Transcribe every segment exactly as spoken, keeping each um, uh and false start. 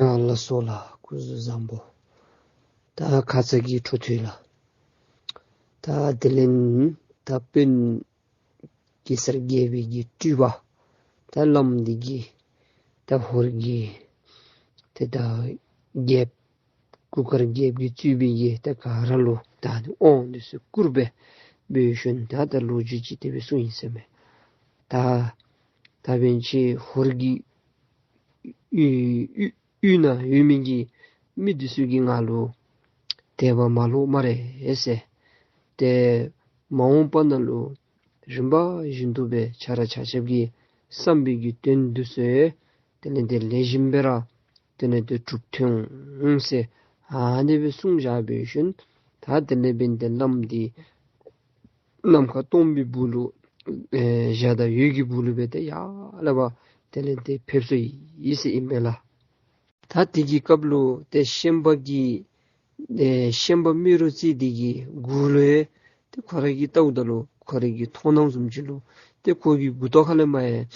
ཨ་ལགས་སོ་ལགས། སྐུ་གཟུགས་བཟང་པོ། ད་ཁ་ཙ་གི་འཕྲོ་མཐུད་ལགས། ད་དེ་ལས་ད་དཔོན་གེ་སར་རྒྱལ་པོའི་གི་སྤྲུལ་པ་ད་བླམ་འདི་གིས་ད་ཧོར་གྱི་ཏེ་ད་རྒྱལཔོ་གུར་དཀར་རྒྱལཔོ་གིས་གཙོས་པའི་གི་ད་ག་ར་ལུ་ད་ནི་དབང་འདི་ཚུ་བསྐུར་སྦེ་འབད་ཞིནམ་ད་ད་ལོ་རྒྱུས་ཅིག་དེ་སྦེ་གསུངས་ཡི་ཟེར་མས། ད་ད་འབདན་ཅིག་ཧོར་གྱི་ཡུལ་ཡུལ་ཡུལ་ནང་ཡོད་མི་གི་མི་འདི་ཚུ་གིས་ང་ལུ་དད་པ་མ་ལོག་སྨ་རེ་ཟེར། ཏེ་མ་འོངས་པ་ནང་ལུ་རིམ་པ་བཞིན་དུ་སྦེ་ཁྱེད་ར་ཆ་ཁྱབ་ཀྱི་བསམ་པའི་གི་དོན་འདི་ཚུ་དེ་ལས་ཏེ་ལེགས་ཤོམ་སྦེ་ར་དེ་ལས་ཏེ་འགྲུབ་ཐོན་འོང་ཟེར་ཨ་ནི་སྦེ་གསུངས་བཞག་འབད་ཞིནམ་ད་དེ་ལས་འབདན་ཏེ་བླམ་འདི་ནམ་མཁའ་སྟོང་པའི་སྦུག་ལུ་ཨེ་འཇའ་དང་འོད་ཀྱི་སྦུག་ལུ་སྦེ་ཏེ་ཡར་ལས་ཕར་དེ་ལས་ཏེ་ཕེབས་སོ་ཡི་ཟེར་ཨིན་པས་ལགས། ད་དེ་གི་སྐབས་ལུ་ཏེ་ཤན་པ་གི་ཨེ་ཤན་པ་རྨེ་རུ་རྩེ་འདི་གི་མགུ་ལུ་ཡང་ཏེ་ཁོ་ར་གིས་བལྟཝ་ད་ལུ་ཁོ་ར་གི་མཐོང་སྣང་བཟུམ་ཅིག་ལུ་ཏེ་ཁོ་གི་མགུ་ཏོག་ཁ་ལས་མར་ཡང་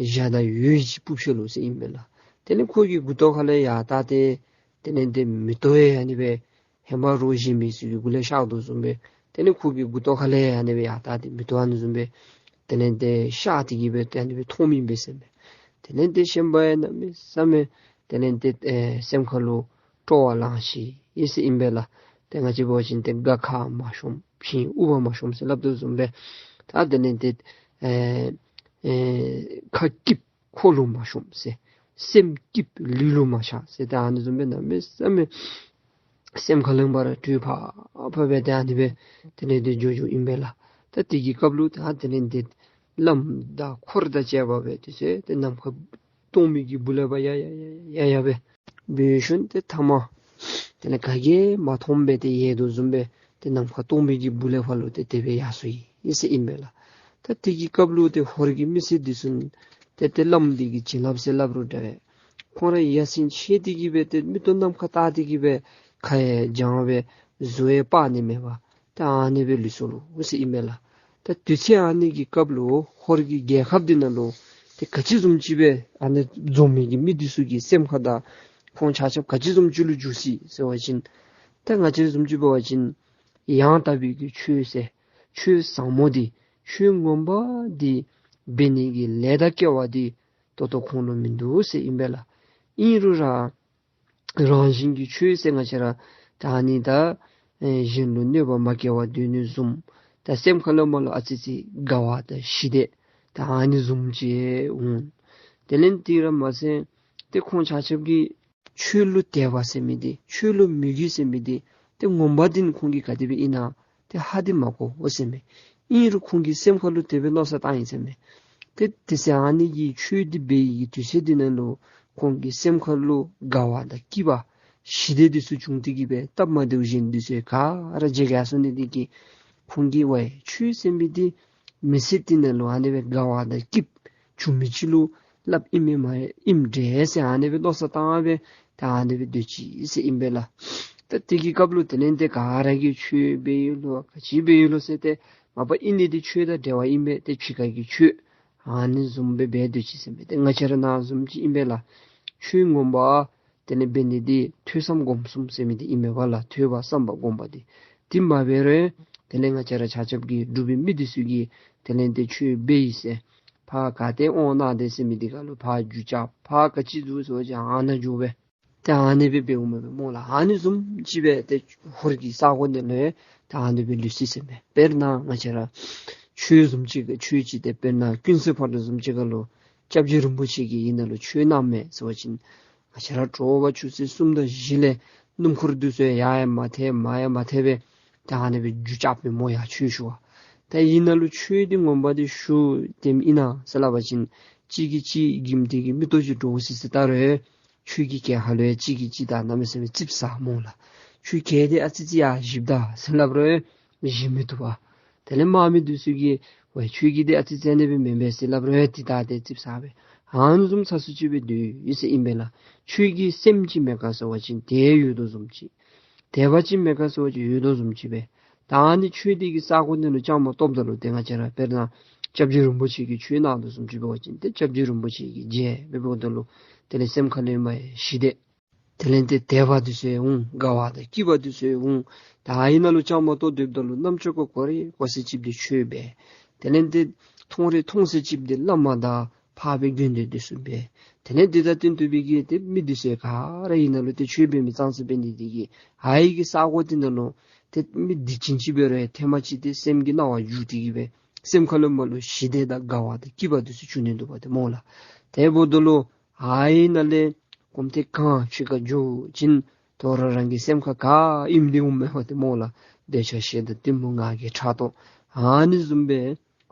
འཇའ་དང་འོད་ཅིག་ཕུབ་ཅི་ལོ་ཟེར་ཨིན་པས་ལགས། དེ་ལས་ཁོ་གི་མགུ་ཏོག་ཁ་ལས་ཡར་ད་ཏེ་དེ་ལས་ཏེ་མེ་ཏོག་ཡང་ཨ་ནི་སྦེ་ཧེ་མ་རོ་བཞིན་མི་ཚུ་གི་གུ་ལས་ཤར་དོ་བཟུམ་སྦེ་དེ་ལས་ཁོ་གི་མགུ་ཏོག་ཁ་ལས་ཨ་ནི་སྦེ་ཡར་ད་ཏེ་མེ་ཏོག་ཨ་ནི་བཟུམ་སྦེ་དེ་ལས་ཏེ་ཤར་ཏེ་གི་སྦེ་ཏེ་ཨ་ནི་སྦེ་མཐོངམ་ཨིན་པས་ཟེར་མས། དེ་ལས་ཏེ་ཤན་པ་ཡང་གནམ་མེད་ས་མེད་དེ་ལས་ཏེ་ཨེ་སེམས་ཁ་ལུ་སྤྲོ་བ་ལངས་ཅི་ཟེར་ཨིན་པས་ལགས། ཏེ་ང་བཅས་འབད་བ་ཅིན་ཏེ་སྒ་ཁར་མ་ཤོངམ་ཤིང་དབུ་བར་མ་ཤོངམ་ཟེར་སླབ་དོ་བཟུམ་སྦེ་ད་དེ་ལས་ཏེ་ཨེ་ཨེ་ཁ་སྐྱིདཔ་ཁོག་ལུ་མ་ཤོངམ་ཟེར། སེམས་སྐྱིདཔ་ལུས་ལུ་མ་ཤར་ཟེར། ཏེ་ཨ་ནི་བཟུམ་སྦེ་གནམ་མེད་ས་མེད་སེམས་ཁ་ལུ་ཡང་སྤྲོ་བ་ཕབ་ཕབ་སྦེ་ཏེ་ཨ་ནི་སྦེ་དེ་ལས་ཏེ་འགྱོ་འགྱོཝ་ཨིན་པས་ལགས། ད་དེ་གི་སྐབས་ལུ་ད་དེ་ལས་ཏེ་བླམ་དང་འཁོར་དང་བཅས་པ་སྦེ་དེ་ཚུ་ཏེ་ནམ་མཁའ་སྟོང་པའི་གི་སྦུག་ལས་ཕར་ཡར་ཡར་ཡར་ཡར་སྦེ་འབད་ཞིནམ་ཏེ་མཐའ་མ་དེ་ལས་ག་གིས་མ་མཐོངམ་སྦེ་ཏེ་ཡལ་དོ་བཟུམ་སྦེ་ཏེ་ནམ་མཁའ་སྟོང་པའི་གི་སྦུག་ལས་ཕར་ལུ་ཏེ་དེ་སྦེ་ཡར་སོ་ཡི་ཟེར་ཨིན་པས་ལགས། ད་དེ་གི་སྐབས་ལུ་ཏེ་ཧོར་གྱི་མི་སེར་འདི་ཚུ་ཏེ་ཏེ་བླམ་འདི་གི་བྱིན་རླབས་ཟེར་སླབ་རུང་འདྲ་བས། ཁོང་ར་ཡ་མཚན་ཆེ་སྟེ་གི་སྦེ་ཏེ་མིག་ཏོ་ནམ་མཁའ་བལྟ་སྟེ་གི་སྦེ་ཁ་ཡང་འགྱང་སྦེ་གཟུགས་ཡང་པགས་ནི་མེད་པར་ད་ཨ་ནི་སྦེ་ལུས་སོ་ལོ་ཟེར་ཨིན་མས་ལགས། ད་དུས་ཚོད་ཨ་ནི་གི་སྐབས་ལུ་ཧོར་གྱི་རྒྱལ་ཁབ་འདི་ནང་ལུ་ཏེ་ག་ཅི་བཟུམ་ཅིག་སྦེ་ཨ་ནི་འཛོམས་མི་གི་མི་འདི་ཚུ་གི་སེམས་ཁ་དང་ཁོང་ཆ་ཁྱབ་ག་ཅི་བཟུམ་ཅིག་ལུ་འགྱུར་སོ་ཡི་ཟེར་བ་ཅིན་ད་ང་བཅས་བཟུམ་ཅིག་འབད་བ་ཅིན་ཡང་དག་པའི་གི་ཆོས་ཟེར་ཆོས་ཟབ་མོ་འདི་ཆོས་ངོ་མ་འདི་འབད་ནི་གི་ལས་དང་སྐལ་བ་འདི་ད་ལྟོ་ཁོང་ལུ་མིན་འདུག་ཟེར་ཨིན་པས་ལགས། ཨིན་རུང་ར་རང་བཞིན་གྱི་ཆོས་ཟེར་ང་བཅས་ར་ད་ཨ་ནི་ད་ཨེ་གཞན་ལུ་གནོད་པ་མ་བསྐྱལ་བར་སྡོད་ནི་བཟུམ་ད་སེམས་ཁ་ལུ་མར་ལུ་ཨ་ཙི་ཙི་དགའ་བ་དང་ཞི་བདེ་ད་ཨ་ནི་བཟུམ་ཅིག་འོང་། དེ་ལས་དེ་ར་མ་ཚད་ཏེ་ཁོང་ཆ་ཁྱབ་ཀྱིས་ཆོས་ལུ་དད་པ་ཟེར་མི་འདི་ཆོས་ལུ་མོས་གུས་ཟེར་མི་འདི་ཏེ་ངོ་མ་འདི་ནི་ཁོང་གིས་ག་དེ་སྦེ་ཨིན་ན་ཏེ་ཧ་འདི་མ་གོ་འོང་ཟེར་མས། ཨིན་རུང་ཁོང་གི་སེམས་ཁ་ལུ་དེ་སྦེ་མནོ་བསམ་བཏང་ཡི་ཟེར་མས། ཏེ་དེ་ཚེ་ཨ་ནི་གི་ཆོས་འདི་འབད་བའི་གི་དུས་ཚོད་འདི་ནང་ལུ་ཁོང་གི་སེམས་ཁ་ལུ་དགའ་བ་དང་སྐྱིད་པ་ཞི་བདེ་འདི་ཚུ་བྱུང་སྟེ་གི་སྦེ་སྟབས་མ་བདེཝ་གཞན་འདི་ཚུ་ག་ར་བརྗེད་ཡར་སོ་ནི་འདི་གིས་ཁོང་གིས་ཝའི་ཆོས་ཟེར་མི་འདི་མི་ཚེ་འདི་ནང་ལུ་ཨ་ནི་སྦེ་དགའ་བ་དང་སྐྱིདཔ་བྱུང་མི་ཅིག་ལུ་སླབ་ཨིན་མས་མ་ཨིནམ་འདྲས་ཟེར་ཨ་ནི་སྦེ་མནོ་བསམ་བཏང་སྦེ་ད་ཨ་ནི་སྦེ་སྡོད་ཅི་ཟེར་ཨིན་པས་ལགས། ད་དེ་གི་སྐབས་ལུ་དེ་ལས་ཏེ་ག་ར་གིས་ཆོས་འབད་ཡི་ལོ་ག་ཅི་འབད་ཡི་ལོ་ཟེར་ཏེ་མ་པ་ཨིན་ནི་འདི་ཆོས་དང་འབྲེལ་བ་ཨིན་པས། ཏེ་ཕྱི་ཁ་གི་ཆོས་ཨ་ནི་བཟུམ་སྦེ་འབད་སྡོད་ཅི་ཟེར་མས། ཏེ་ང་བཅས་ར་ནཱ་བཟུམ་ཅིག་ཨིན་པས་ལགས། ཆོས་ངོ་མ་དེ་ལས་འབད་ནི་འདི་ཐོས་བསམ་སྒོམ་གསུམ་ཟེར་མི་འདི་ཨིན་མས་པ་ལགས། ཐོས་པ་བསམ་པ་སྒོམ་པ་འདི་འདི་མ་འབད་རུང་དེ་ལས་ང་བཅས་ར་ཆ་ཁྱབ་ཀྱི་འབྲུག་པའི་མི་འདི་ཚུ་གིས་དེ་ལས་ཏེ་ཆོས་འབད་ཡི་ཟེར་ཕར་ག་ཏེ་དབང་གནང་དེས་ཟེར་མི་འདི་ཁ་ལུ་ཕར་རྒྱུ་རྐྱབ་ཕར་ག་ཅི་འདུག་ཟེར་བ་ཅིན་ཨ་ནཱ་འགྱོ་སྦེ་ཏེ་ཨ་ནི་སྦེ་འབདཝ་མས་པ་སྨོ་ལགས། ཨ་ནི་བཟུམ་ཅིག་སྦེ་ཏེ་ཧོར་གྱི་ས་གོ་འདི་ལུ་ཡང་ད་ཨ་ནི་སྦེ་ལུས་ཅི་ཟེར་མས། དཔེར་ན་ང་བཅས་ར་ཆོས་བཟུམ་ཅིག་གི་ཆོས་ཅིག་ཏེ་དཔེར་ན་ཀུན་གསལ་ཕོ་བྲང་བཟུམ་ཅིག་ཁ་ལུ་སྐྱབས་རྗེ་རིན་པོ་ཆེ་གིས་ཨ་ནཱ་ལུ་ཆོས་གནངམ་མས་ཟེར་བ་ཅིན་ང་བཅས་ར་དྲོ་པ་ཆུ་ཚོད་གསུམ་དང་བཞི་ལས་སྣུམ་འཁོར་འདི་ཚུ་ཡར་ཡང་མ་ཐལ་མར་ཡང་མ་ཐལ་སྦེ་ད་ཨ་ནི་སྦེ་རྒྱུ་རྐྱབ་མས་སྨོ་ཡར་ཆོས་ཞུ་བར། ད་ཨ་ནཱ་ལུ་ཆོས་འདི་ངོ་མ་འདི་ཞུ་སྟེ་ཨིན་ན་ཟེར་སླབ་པ་ཅིན་གཅིག་གིས་གཅིག་གིས་མི་འདི་གི་མིག་ཏོ་ཅིག་འདྲོག་སི་སི་བལྟ་རུང་ཆོས་ཀྱི་སྐད་ཧ་ལུ་ཡང་གཅིག་གིས་གཅིག་ད་གནམ་མེད་ས་མེད་ཙིགཔ་ཟ་སྨོ་ལགས། ཆོས་སྐད་འདི་ཨ་ཙི་ཙི་ཡར་ཞིབ་ད་ཟེར་སླབ་རུང་ཞིབ་མི་བཏུབ་པས། དེ་ལས་དམག་མི་འདི་ཚུ་གིས་ཝའི་ཆོས་ཀྱི་འདི་ཨ་ཙི་ཙི་ཨ་ནི་སྦེ་མེན་པས་ཟེར་སླབ་རུང་ཡང་འདི་ད་ཏེ་ཙིགཔ་ཟ་སྦེ་ཨ་ནི་བཟུམ་ཚ་སུ་ཅིག་སྦེ་སྡོད་ཡི་ཟེར་ཨིན་པས་ལགས། ཆོས་ཀྱི་སེམས་ཅིག་མེད་ག་ཟེར་བ་ཅིན་དེ་ཡོད་དོ་བཟུམ་ཅིག་དད་པ་ཅིག་མེད་ག་ཟེར་བ་ཅིན་ཡོད་དོ་བཟུམ་ཅིག་སྦེ་ད་ཨ་ནི་ཆོས་འདི་གི་ས་གོ་འདི་ལུ་བཅའ་མར་གཏོགསཔ་ད་ལུ་ཏེ་ང་བཅས་ར་དཔེར་ན་སྐྱབས་རྗེ་རིན་པོ་ཆེ་གིས་ཆོས་གནང་དོ་བཟུམ་ཅིག་འབད་བ་ཅིན་ཏེ་སྐྱབས་རྗེ་རིན་པོ་ཆེ་གི་རྗེ་འབདཝ་ད་ལུ་དེ་ལས་སེམས་ཁ་ལས་མར་ཡང་ཞི་བདེ་ དེ་ལས་ཏེ་དད་པ་འདི་ཚུ་ཡང་འོང་། དགའ་བ་དང་སྐྱིད་པ་འདི་ཚུ་ཡང་འོང་། ད་ཨ་ནི་ནང་ལུ་བཅའ་མར་གཏོགས་སྡོདཔ་ད་ལུ་རྣམ་ཅོ་ཁར་གོ་རེ་གོ་ས་ཅིག་འདི་ཆོས་འབད། དེ་ལས་ཏེ་མཐོང་རེ་མཐོང་ས་ཅིག་འདི་བླ་མ་དང་འཕགས་པའི་དགེ་འདུན་འདི་ཚུ་འབད། དེ་ལས་འདི་དང་བསྟུན་ཏེ་འབད་གི་ཏེ་མི་འདི་ཚུ་ག་ར་ཨ་ནཱ་ལུ་ཏེ་ཆོས་འབད་མི་ཙང་ཙ་འབད་ནི་འདི་གིས་ཨ་ནི་གི་ས་གོ་འདི་ནང་ལུ་ཏེ་མི་སྡིག་ཅན་ཅིག་འབད་རུང་ཐེངས་མ་ཅིག་ཏེ་སེམས་ཀྱི་སྣང་བ་འགྱུར་ཏེ་གི་སྦེ་སེམས་ཁ་ལུ་མར་ལུ་ཞི་བདེ་དང་དགའ་བ་དང་སྐྱིད་པ་འདི་ཚུ་འབྱུང་ནི་འདུག་པ་ཏེ་སྨོ་ལགས། དེ་འབདཝ་ད་ལུ་ཨ་ནི་ནང་ལས་གོམ་ཏེ་གང་ཕྱི་ཁར་འགྱོ་བ་ཅིན་དོ་རུང་རང་གི་སེམས་ཁར་ག་ཨིནམ་འདི་འོངམ་མས་པ་ཏེ་སྨོ་ལགས། འདོད་ཆགས་ཞེ་སྡང་གཏི་མུག་ང་རྒྱལ་ཕྲག་དོག་ཨ་ནི་བཟུམ་སྦེ་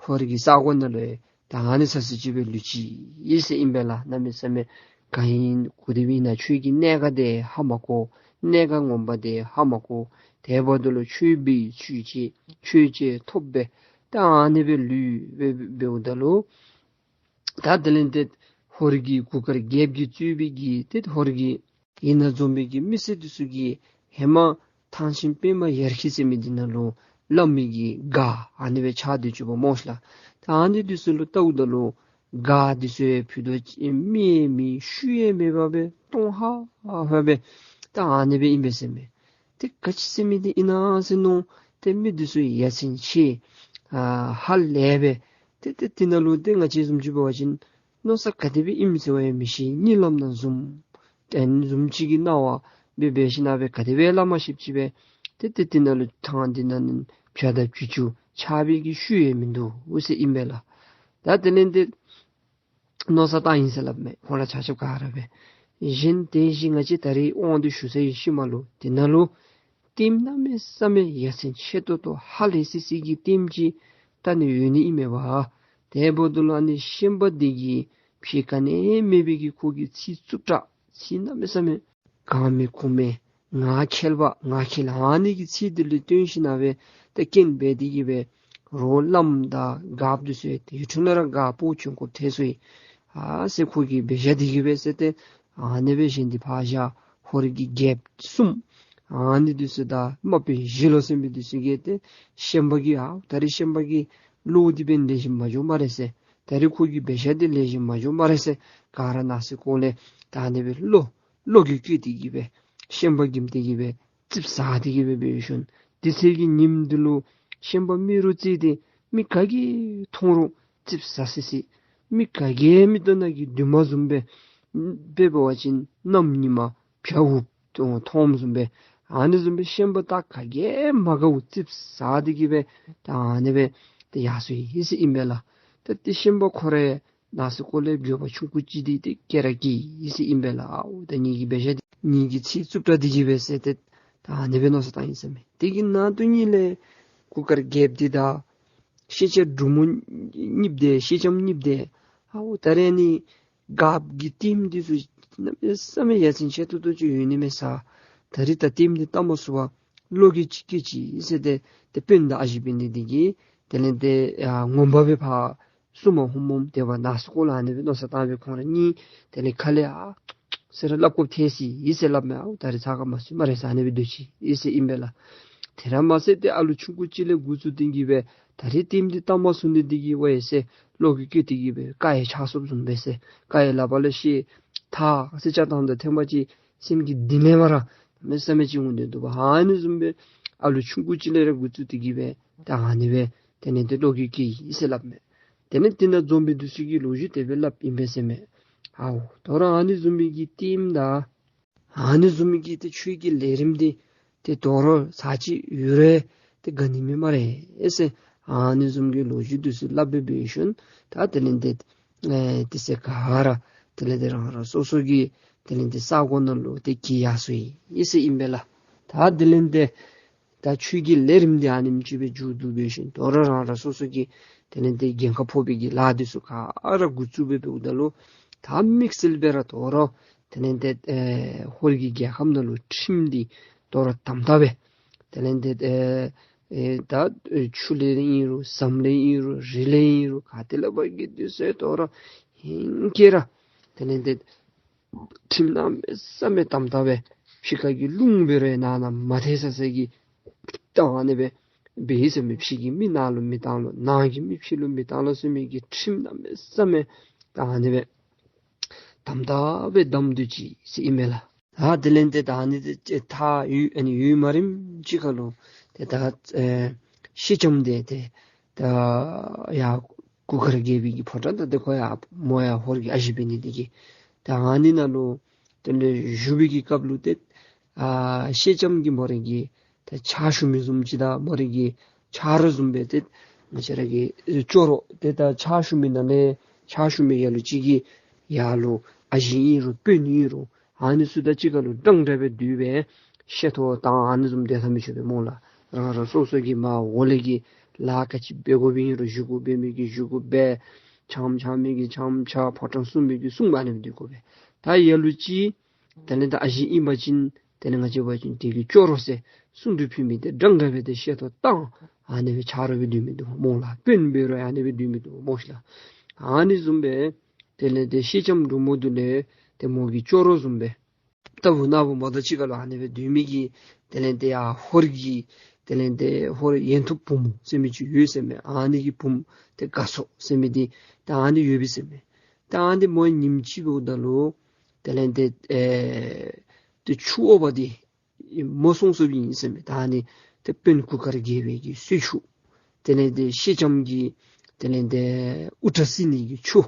ཧོར་གྱི་ས་གོ་ནང་ལུ་ཡང་ད་ཨ་ནི་ཚ་ཚ་ཅིག་སྦེ་ལུས་ཅི་ཨིན་ཟེར་ཨིན་པས་ལགས། གནམ་མེད་ས་མེད་ག་ཨིན་གུ་དེ་སྦེ་ཨིན་ན་ཆོས་ཀྱི་གནད་འགག་འདི་ཧ་མ་གོ། གནད་འགག་ངོ་མ་འདི་ཧ་མ་གོ། དེ་འབདཝ་ད་ལུ་ཆོས་འབད་ཚུལ་ཅིག་ཆོས་ཅིག་ཐོབ་སྦེ་ད་ཨ་ནི་སྦེ་ལུས་སྦེ་འབདཝ་ད་ལུ་ད་དེ་ལས་ཏེ་ཧོར་གྱི་གུར་དཀར་རྒྱལཔོ་གིས་གཙོས་པའི་གི་ཏེ་ཧོར་གྱི་ཨ་ནཱ་འཛོམས་པའི་གི་མི་སེར་འདི་ཚུ་གིས་ཧེ་མ་ཐང་ཆེན་པདྨ་ཡར་གྱི་ཟེར་མི་འདི་ནང་ལུ་བླ་མའི་གི་སྒར་ཨ་ནི་སྦེ་ཆགས་ཏེ་བྱོནམ་སྨོ་ལགས། ད་ཨ་ནི་འདི་ཚུ་ལུ་བལྟཝ་ད་ལུ་སྒར་འདི་ཚུ་ཡང་ཕུད་རྡོག་ཅིག་མེད་མི་ཤུལ་ཡང་མེད་པར་སྦེ་སྟོང་ཧ་ཧ་སྦེ་ད་ཨ་ནི་སྦེ་ཨིན་པས་ཟེར་མས། ཏེ་ག་ཅི་ཟེར་མི་འདི་ཨིན་ན་ཟེར་མནོ་སྟེ་མི་འདི་ཚུ་ཡ་མཚན་ཆེ་ཨ་ཧ་ལས་སྦེ་ཏེ་ཏེ་དེ་ནང་ལུ་ཏེ་ང་བཅས་བཟུམ་ཅིག་འབད་བ་ཅིན་མནོ་བསམ་ག་དེ་སྦེ་ཨིནམ་ཟེར་བ་ཡང་མི་ཤེས། གཉིད་ལམ་ནང་བཟུམ་ཏེ་ཨ་ནི་བཟུམ་ཅིག་གི་སྣང་བ་སྦེ་འབད་ཞིན་ན་སྦེ་ག་དེ་སྦེ་སླབ་མ་ཤེསཔ་ཅིག་སྦེ་ཏེ་ཏེ་དེ་ནང་ལུ་ཐང་འདི་ནང་ནི་བྱ་དང་བྱི་ཅུང་ཆགས་པའི་གི་ཤུལ་ཡང་མིན་འདུག་ཟེར་ཨིན་པས་ལགས། ད་དེ་ལས་ཏེ་མནོ་བསམ་བཏང་ཡི་ཟེར་སླབ་མས། ཁོང་ར་ཆ་ཁྱབ་ག་ར་སྦེ། གཞན་དེ་བཞིན་ང་བཅས་ད་རིས་དབང་འདུས་ཞུ་ས་ཡི་ཤུལ་མ་ལུ་དེ་ནང་ལུ་ལྟདམོ་གནམ་མེད་ས་མེད་ཡ་མཚན་ཆེ་ཏོག་ཏོ་ཧ་ལས་སི་སི་གི་ལྟདམོ་ཅིག་ད་ནི་ཡོད་ནི་ཨིན་མས་པ། དེ་འབདཝ་ད་ལུ་ཨ་ནི་ཤན་པ་འདི་གིས་ཕྱི་ག་ནི་མེད་པའི་གི་ཁོ་གི་ཚིག་རྩུབ་དྲགས་ཚིག་གནམ་མེད་ས་མེད་གང་མི་ཁོམ་མི་ང་ཁྱེད་པ་ང་ཁྱེད་ཨ་ནི་གི་ཚིག་འདི་ལུ་བསྟུན་ཞིན་ན་སྦེ་ཏེ་རྐྱེན་འབད་དེ་གི་སྦེ་རོགས་བླམ་དང་སྒརཔ་འདི་ཚུ་ཡང་ཏེ་ཡུལ་ཕྲན་ལས་ར་སྒརཔ་བྱོན་དགོཔ་ཐལ་སོ་ཡི། ཨ་ཟེར་ཁོ་གིས་འབད་བཞག་དེ་གི་སྦེ་ཟེར་ཏེ་ཨ་ནི་སྦེ་གཞན་འདི་ཕར་བཞག་ཧོར་གྱི་རྒྱལཔོ་གསུམ་ཨ་ནི་འདི་ཚུ་དང་དམག་དཔོན་ཞི་ལུ་ཟེར་མི་འདི་ཚུ་གིས་ཏེ་ཤན་པ་གི་ཨ་ད་རིས་ཤན་པ་གི་བློ་འདི་འབད་ལེགས་ཤོམ་མ་འགྱོ་སྨ་རེ་ཟེར། ད་རིས་ཁོ་གིས་འབད་བཞག་འདི་ལེགས་ཤོམ་མ་འགྱོ་སྨ་རེ་ཟེར་ག་ར་ནང་སེམས་ཁོག་ལས་ད་ཨ་ནི་སྦེ་བློ་བློ་འགྱོད་སྐྱེས་ཏེ་གི་སྦེ་ཤན་པ་གིས་དེ་གི་སྦེ་ཙིགཔ་ཟ་སྟེ་གི་སྦེ་འབད་ཞིནམ་དེ་ཚེ་གི་ཉིནམ་འདི་ལུ་ཤན་པ་མེ་རུ་རྩེ་འདི་མི་ག་གིས་མཐོང་རུང་ཙིགཔ་ཟ་སི་སི། མི་ག་གིས་མིག་ཏོ་ནང་གི་རྡུལ་མ་བཟུམ་སྦེ་དཔེ་འབད་བ་ཅིན་གནམ་ཉིམ་བྱ་འུགཔ་མཐོངམ་བཟུམ་སྦེ་ཨ་ནི་བཟུམ་སྦེ་ཤན་པ་དང་ག་གིས་མ་དགའཝ་ཙིགཔ་ཟ་སྟེ་གི་སྦེ་ད་ཨ་ནི་སྦེ་ཏེ་ཡར་སོ་ཡི་ཟེར་ཨིན་པས་ལགས། ད་ཏེ་ཤན་པ་ཁོ་རའི་ནང་སེམས་ཁོག་ལས་འགྱོད་པ་ཆུང་ཀུ་ཅིག་འདི་ཏེ་སྐྱེ་ར་སྐྱེས་ཡི་ཟེར་ཨིན་པས་ལགས། ཨའོ་ད་ངེ་གི་འབད་བཞག་འདི་ངེ་གི་ཚིག་རྩུབ་དྲགས་འདི་གིས་སྦེ་ཟེར་ཏེ་ད་ཨ་ནི་སྦེ་མནོ་བསམ་བཏང་ཡི་ཟེར་མས། དེ་གི་ནང་དུ་ཉིད་ལས་གུར་དཀར་རྒྱལཔོ་འདི་དང་ཤེས་བྱ་འབྲུག་མོ་གཉིསཔོ་འདི་ཤེས་ལྕམ་གཉིསཔོ་འདི་ཨའོ་ད་རེས་ནི་སྒརཔ་གི་ལྟདམོ་འདི་ཚུ་གནམ་མེད་ས་མེད་ཡ་མཚན་ཆེ་ཏོག་ཏོ་ཅིག་ཡོད་ནི་མས་ཟེར། ད་རིས་ད་ལྟདམོ་འདི་བལྟ་མ་ཚུགས་པར་བློ་འགྱོད་ཅིག་སྐྱེས་ཅི་ཟེར་ཏེ་ཏེ་དཔོན་དང་ཨ་ཞེ་འབད་ནི་འདི་གིས་དེ་ལས་ཏེ་ཨ་ངོ་མ་སྦེ་ཕར་བསུ་མ་ཧུམ་ཧུམ་དེ་སྦེ་ནང་སེམས་ཁོག་ལས་ཨ་ནི་སྦེ་མནོ་བསམ་བཏང་སྦེ་ཁོང་ར་གཉིས་དེ་ལས་ཁ་ལས་ཨ་ཟེར་ར་སླབ་དགོཔ་ཐལ་སོ་ཡི་ཟེར་སླབ་མས། ཨའོ་ད་རིས་ཚ་ཁ་མ་ཚུད་སྨ་རེ་ཟེར་ཨ་ནི་སྦེ་སྡོད་ཅི་ཡི་ཟེར་ཨིན་པས་ལགས། དེ་ར་མ་ཚད་ཏེ་ཨ་ལུ་ཆུང་ཀུ་ཅིག་ལས་འགོ་བཙུགས་ཏེ་གི་སྦེ་ད་རིས་ལྟདམོ་འདི་བལྟ་མ་ཚུགས་ནི་འདི་གིས་ཝའེ་ཟེར་བློ་འགྱོད་སྐྱེས་ཏེ་གི་སྦེ་རྐང་ཡང་ཆག་སོཔ་བཟུམ་སྦེ་ཟེར་རྐང་ཡང་ལག་པ་ལས་ཤེད་ཐག་ཟེར་རྐྱབ་བཏངམ་ད་ཐེངས་མ་ཅིག་སེམས་ཀྱི་གཏིང་ལས་མར་ར་མེད་ས་མེད་ཅིག་འོང་སྟེ་འདུག་པ། ཨ་ནི་བཟུམ་སྦེ་ཨ་ལུ་ཆུང་ཀུ་ཅིག་ལས་ར་འགོ་བཙུགས་ཏེ་གི་སྦེ་ད་ཨ་ནི་སྦེ་དེ་ལས་ཏེ་བློ་འགྱོད་སྐྱེས་ཡི་ཟེར་སླབ་མས། དེ་ལས་དེ་ནང་འཛོམས་པའི་འདི་ཚུ་གིས་ལོ་རྒྱུས་དེ་སྦེ་སླབ་ཨིན་པས་ཟེར་མས། ཨའོ་ད་རུང་ཨ་ནི་བཟུམ་སྦེ་གི་ལྟདམོ་དང་ཨ་ནི་བཟུམ་གྱི་ཏེ་ཆོས་ཀྱི་ལས་རིམ་འདི་ཏེ་དོ་རུང་ཚར་གཅིག་ཡོད་རུང་ཏེ་དགའ་ནི་མས་སྨ་རེ་ཟེར་ཨ་ནི་བཟུམ་གྱི་ལོ་རྒྱུས་འདི་ཚུ་སླབ་སྦེ་འབད་ཞིནམ་ད་དེ་ལས་ཏེ་ཨེ་དེ་ཚེ་ག་ར་དེ་ལས་ཏེ་རང་རང་སོ་སོ་གི་དེ་ལས་ཏེ་ས་གོ་ནང་ལུ་ཏེ་གི་ཡར་སོ་ཡི་ཟེར་ཨིན་པས་ལགས། ད་དེ་ལས་ཏེ་ད་ཆོས་ཀྱི་ལས་རིམ་འདི་ཨ་ནེམ་ཅིག་སྦེ་མཇུག་བསྡུ་འབད་ཞིནམ་དོ་རུང་རང་རང་སོ་སོ་གི་དེ་ལས་ཏེ་འགན་ཁག་ཕོག་པའི་གི་ལཱ་འདི་ཚུ་ག་ར་འགོ་བཙུགས་སྦེ་འབདཝ་ད་ལུ་ད་དམིགས་བསལ་སྦེ་ར་དོ་རུང་དེ་ལས་ཏེ་ཨེ་ཧོར་གྱི་རྒྱལ་ཁམས་ནང་ལུ་ཁྲིམས་འདི་དོ་རུང་དམ་དྲག་སྦེ་དེ་ལས་ཏེ་ཨེ་ཨེ་ད་ཨེ་ཆུ་ལས་ཨིན་རུང་ཟམ་ལས་ཨིན་རུང་རི་ལས་ཨིན་རུང་ག་ཏེ་ལས་འབད་གི་འདི་ཚུ་དོ་རུང་ཧེང་སྐལ་ར་དེ་ལས་ཏེ་ཁྲིམས་གནམ་མེད་ས་མེད་དམ་དྲག་སྦེ་ཕྱི་ཁ་གི་རླུང་འབད་རུང་ནང་ན་མ་ཐལ་ས་ས་གི་ད་ཨ་ནི་སྦེ་འབད་ཡི་ཟེར་མས། ཕྱི་གི་མི་ནང་ལུ་མི་བཏང་ལོ་ནང་གི་མི་ཕྱི་ལུ་མི་བཏང་ལོ་ཟེར་མི་གི་ཁྲིམས་གནམ་མེད་ས་མེད་ད་ཨ་ནི་སྦེ་དམ་དྲག་སྦེ་བསྡམས་སྡོད་ཅི་ཟེར་ཨིན་མས་ལགས། ད་དེ་ལས་ཏེ་ད་ཨ་ནི་ཏེ་ད་ཡུན་ཨ་ནི་ཡུན་མ་རིངམ་ཅིག་ཁར་ལུ་ཏེ་ད་ཨེ་ཤེལ་ལྕམ་འདི་ཏེ་ད་ཡར་གུར་དཀར་རྒྱལ་པོའི་གི་ཕོ་བྲང་ད་ཏེ་ཁོ་ཡར་མོ་ཡར་ཧོར་གྱི་ཨ་ཞེ་འབད་ནི་འདི་གིས་ད་ཨ་ནི་ནང་ལུ་དེ་ལས་བཞུགས་པའི་གི་སྐབས་ལུ་ཏེ་ཨ་ཤེལ་ལྕམ་གྱིས་མོ་རའི་གི་ད་ཕྱག་ཞུ་མི་བཟུམ་ཅིག་དང་མོ་རའི་གི་ཆ་རོགས་བཟུམ་སྦེ་ཏེ་ང་བཅས་ར་གི་ཅོག་རོ་ཏེ་ད་ཕྱག་ཞུ་མི་ནང་ལས་ཕྱག་ཞུ་མི་ལ་ལུ་ཅིག་གིས་ཡར་ལུ་ཨ་ཞེ་ཨིན་རུང་དཔོན་ཨིན་རུང་ཨ་ནི་ཚུ་དང་གཅིག་ཁར་ལུ་འདྲན་འདྲ་སྦེ་སྡོད་སྦེ་ཤེས་ཐོག་དང་ཨ་ནི་བཟུམ་སྡོད་ཐབས་མི་ཆོག་པས་སྨོ་ལགས། རང་རང་སོ་སོ་གི་མར་འོག་ལས་ཀྱི་ལཱ་ག་ཅི་འབད་དགོ་པའི་ཨིན་རུང་ཞུ་དགོ་པའི་མི་གིས་ཞུ་དགོ་པས། ཕྱགམ་ཕྱག་མི་གིས་ཕྱགམ་ཕྱག། ཕོ་བྲང་སྲུང་མི་གིས་སྲུང་། ཨ་ནི་སྦེ་སྡོད་དགོ་པས། ད་ལ་ལུ་ཅིག་དེ་ལས་ད་ཨ་ཞེ་ཨིན་པ་ཅིན་དེ་ལས་ང་བཅས་འབད་བ་ཅིན་དེ་གི་ཅོག་རོ་ཟེར་གསུང་སྒྲོས་ཕུལ་མི་འདི་འདྲན་འདྲ་སྦེ་ཏེ་ཤེས་ཐོག་དང་ཨ་ནི་སྦེ་ཆ་རོགས་སྦེ་སྡོད་མི་འདུག་སྨོ་ལགས། དཔོན་འབད་རུང་ཨ་ནི་སྦེ་སྡོད་མི་འདུག་སྨོ་ཤེས་ལགས། ཨ་ནི་བཟུམ་སྦེ་དེ་ལས་ཏེ་ཤེལ་ལྕམ་འབྲུག་མོ་འདི་ལས་ཏེ་མོ་གི་ཅོག་རོ་བཟུམ་སྦེ་ལྟ་བུ་ན་བུ་མོ་དང་གཅིག་ཁར་ལུ་ཨ་ནི་སྦེ་སྡོད་མི་གི་དེ་ལས་ཏེ་ཡར་ཧོར་གྱི་དེ་ལས་ཏེ་ཧོར་ཡན་ཐུབ་བུམོ་ཟེར་མི་ཅིག་ཡོད་ཟེར་མས། ཨ་ནི་གི་བུམོ་ཏེ་དགའ་ཚོགས་ཟེར་མི་འདི་ད་ཨ་ནི་ཡོད་པས་ཟེར་མས། ད་ཨ་ནི་མོ་ཉིནམ་ཅིག་འབདཝ་ད་ལུ་དེ་ལས་ཏེ་ཨེ་ཏེ་ཆུ་འོ་བ་འདི་མོ་སོང་སོངམ་ཨིན་ཟེར་མས། ད་ཨ་ནི་ཏེ་དཔོན་གུར་དཀར་རྒྱལ་པོའི་གི་གསོལ་ཆུ། དེ་ལས་ཏེ་ཤེལ་ལྕམ་གྱི་དེ་ལས་ཏེ་དབུ་སྐྲ་བསིལ་ནི་གི་ཆུ།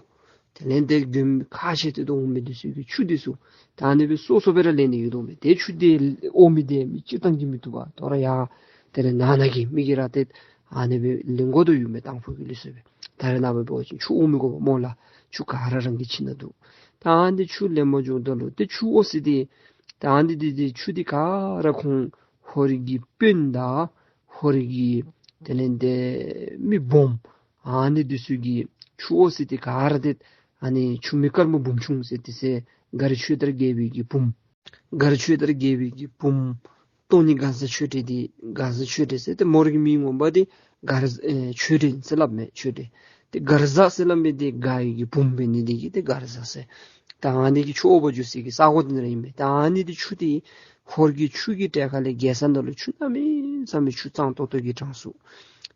དེ་ལས་ཏེ་མགྱོནམ་ཁ་ཤས་ཏེ་དོ་འོང་མི་འདི་ཚུ་གི་ཆུ་འདི་ཚུ་ད་ཨ་ནི་སྦེ་སོ་སོ་སྦེ་ར་ལེན་ནི་ཡོད་དོ་མས། ཏེ་ཆུ་འདི་འོ་མི་འདི་མི་སྤྱིར་བཏང་གིས་མི་བཏུབ་པས། དོ་རུང་ཡར་དེ་ལས་ནང་ན་གི་མི་གིས་ར་ཏེ་ཨ་ནི་སྦེ་ལེན་དགོ་དོ་ཡོད་མས། དང་ཕུ་གི་ལུགས་སྲོལ་སྦེ། ད་རེས་ནངས་པ་འབད་བ་ཅིན་ཆུ་འོ་མི་དགོ་པས་སྨོ་ལགས། ཆུ་ག་ར་རང་གི་ཁྱིམ་ནང་འདུག། ད་ཨ་ནི་ཆུ་ལེན་པར་འགྱོཝ་ད་ལུ་ཏེ་ཆུ་འོ་ཟེར་འདི་ད་ཨ་ནི་འདི་འདི་ཆུ་འདི་ག་ར་ཁོང་ཧོར་གྱི་དཔོན་དང་ཧོར་གྱི་དེ་ལས་ཏེ་མི་སྦོམ་ཨ་ནི་འདི་ཚུ་གིས་ཆུ་འོ་ཟེར་འདི་ག་ར་ཏེ་ཨ་ནི་ཆུ་མིག་དཀར་མོ་འབུམ་ཆུང་ཟེར་འདི་ཟེར་མགར་ཆོས་དར་རྒྱལ་པོའི་གི་བུམོ། མགར་ཆོས་དར་རྒྱལ་པོའི་གི་བུམོ་སྟོང་ཉིད་གང་ཟག་ཆོས་སྒྲོན་འདི་གང་ཟག་ཆོས་སྒྲོན་ཟེར་ཏེ་མོ་རའི་གི་མིང་ངོ་མ་འདི་མགར་ཨེ་ཆོས་སྒྲོན་ཟེར་སླབ་མས། ཆོས་སྒྲོན། ཏེ་མགར་བཟའ་ཟེར་སླབ་མི་འདི་མགར་བའི་གི་བུམོ་འབད་ནི་འདི་གིས་ཏེ་མགར་བཟའ་ཟེར། ད་ཨ་ནི་གི་ཆུ་འོ་བ་འགྱོ་སའི་གི་ས་གོ་འདི་ནཱ་ཨིན་མས། ད་ཨ་ནི་འདི་ཆུ་འདི་ཧོར་གྱི་ཆུ་གི་གྲས་ཁ་ལས་རྒྱལ་ས་ནང་ལུ་ཆུ་གནམ་མེད་ས་མེད་ཆུ་གཙང་ཏོག་ཏོ་གི་གྲངས་སུ།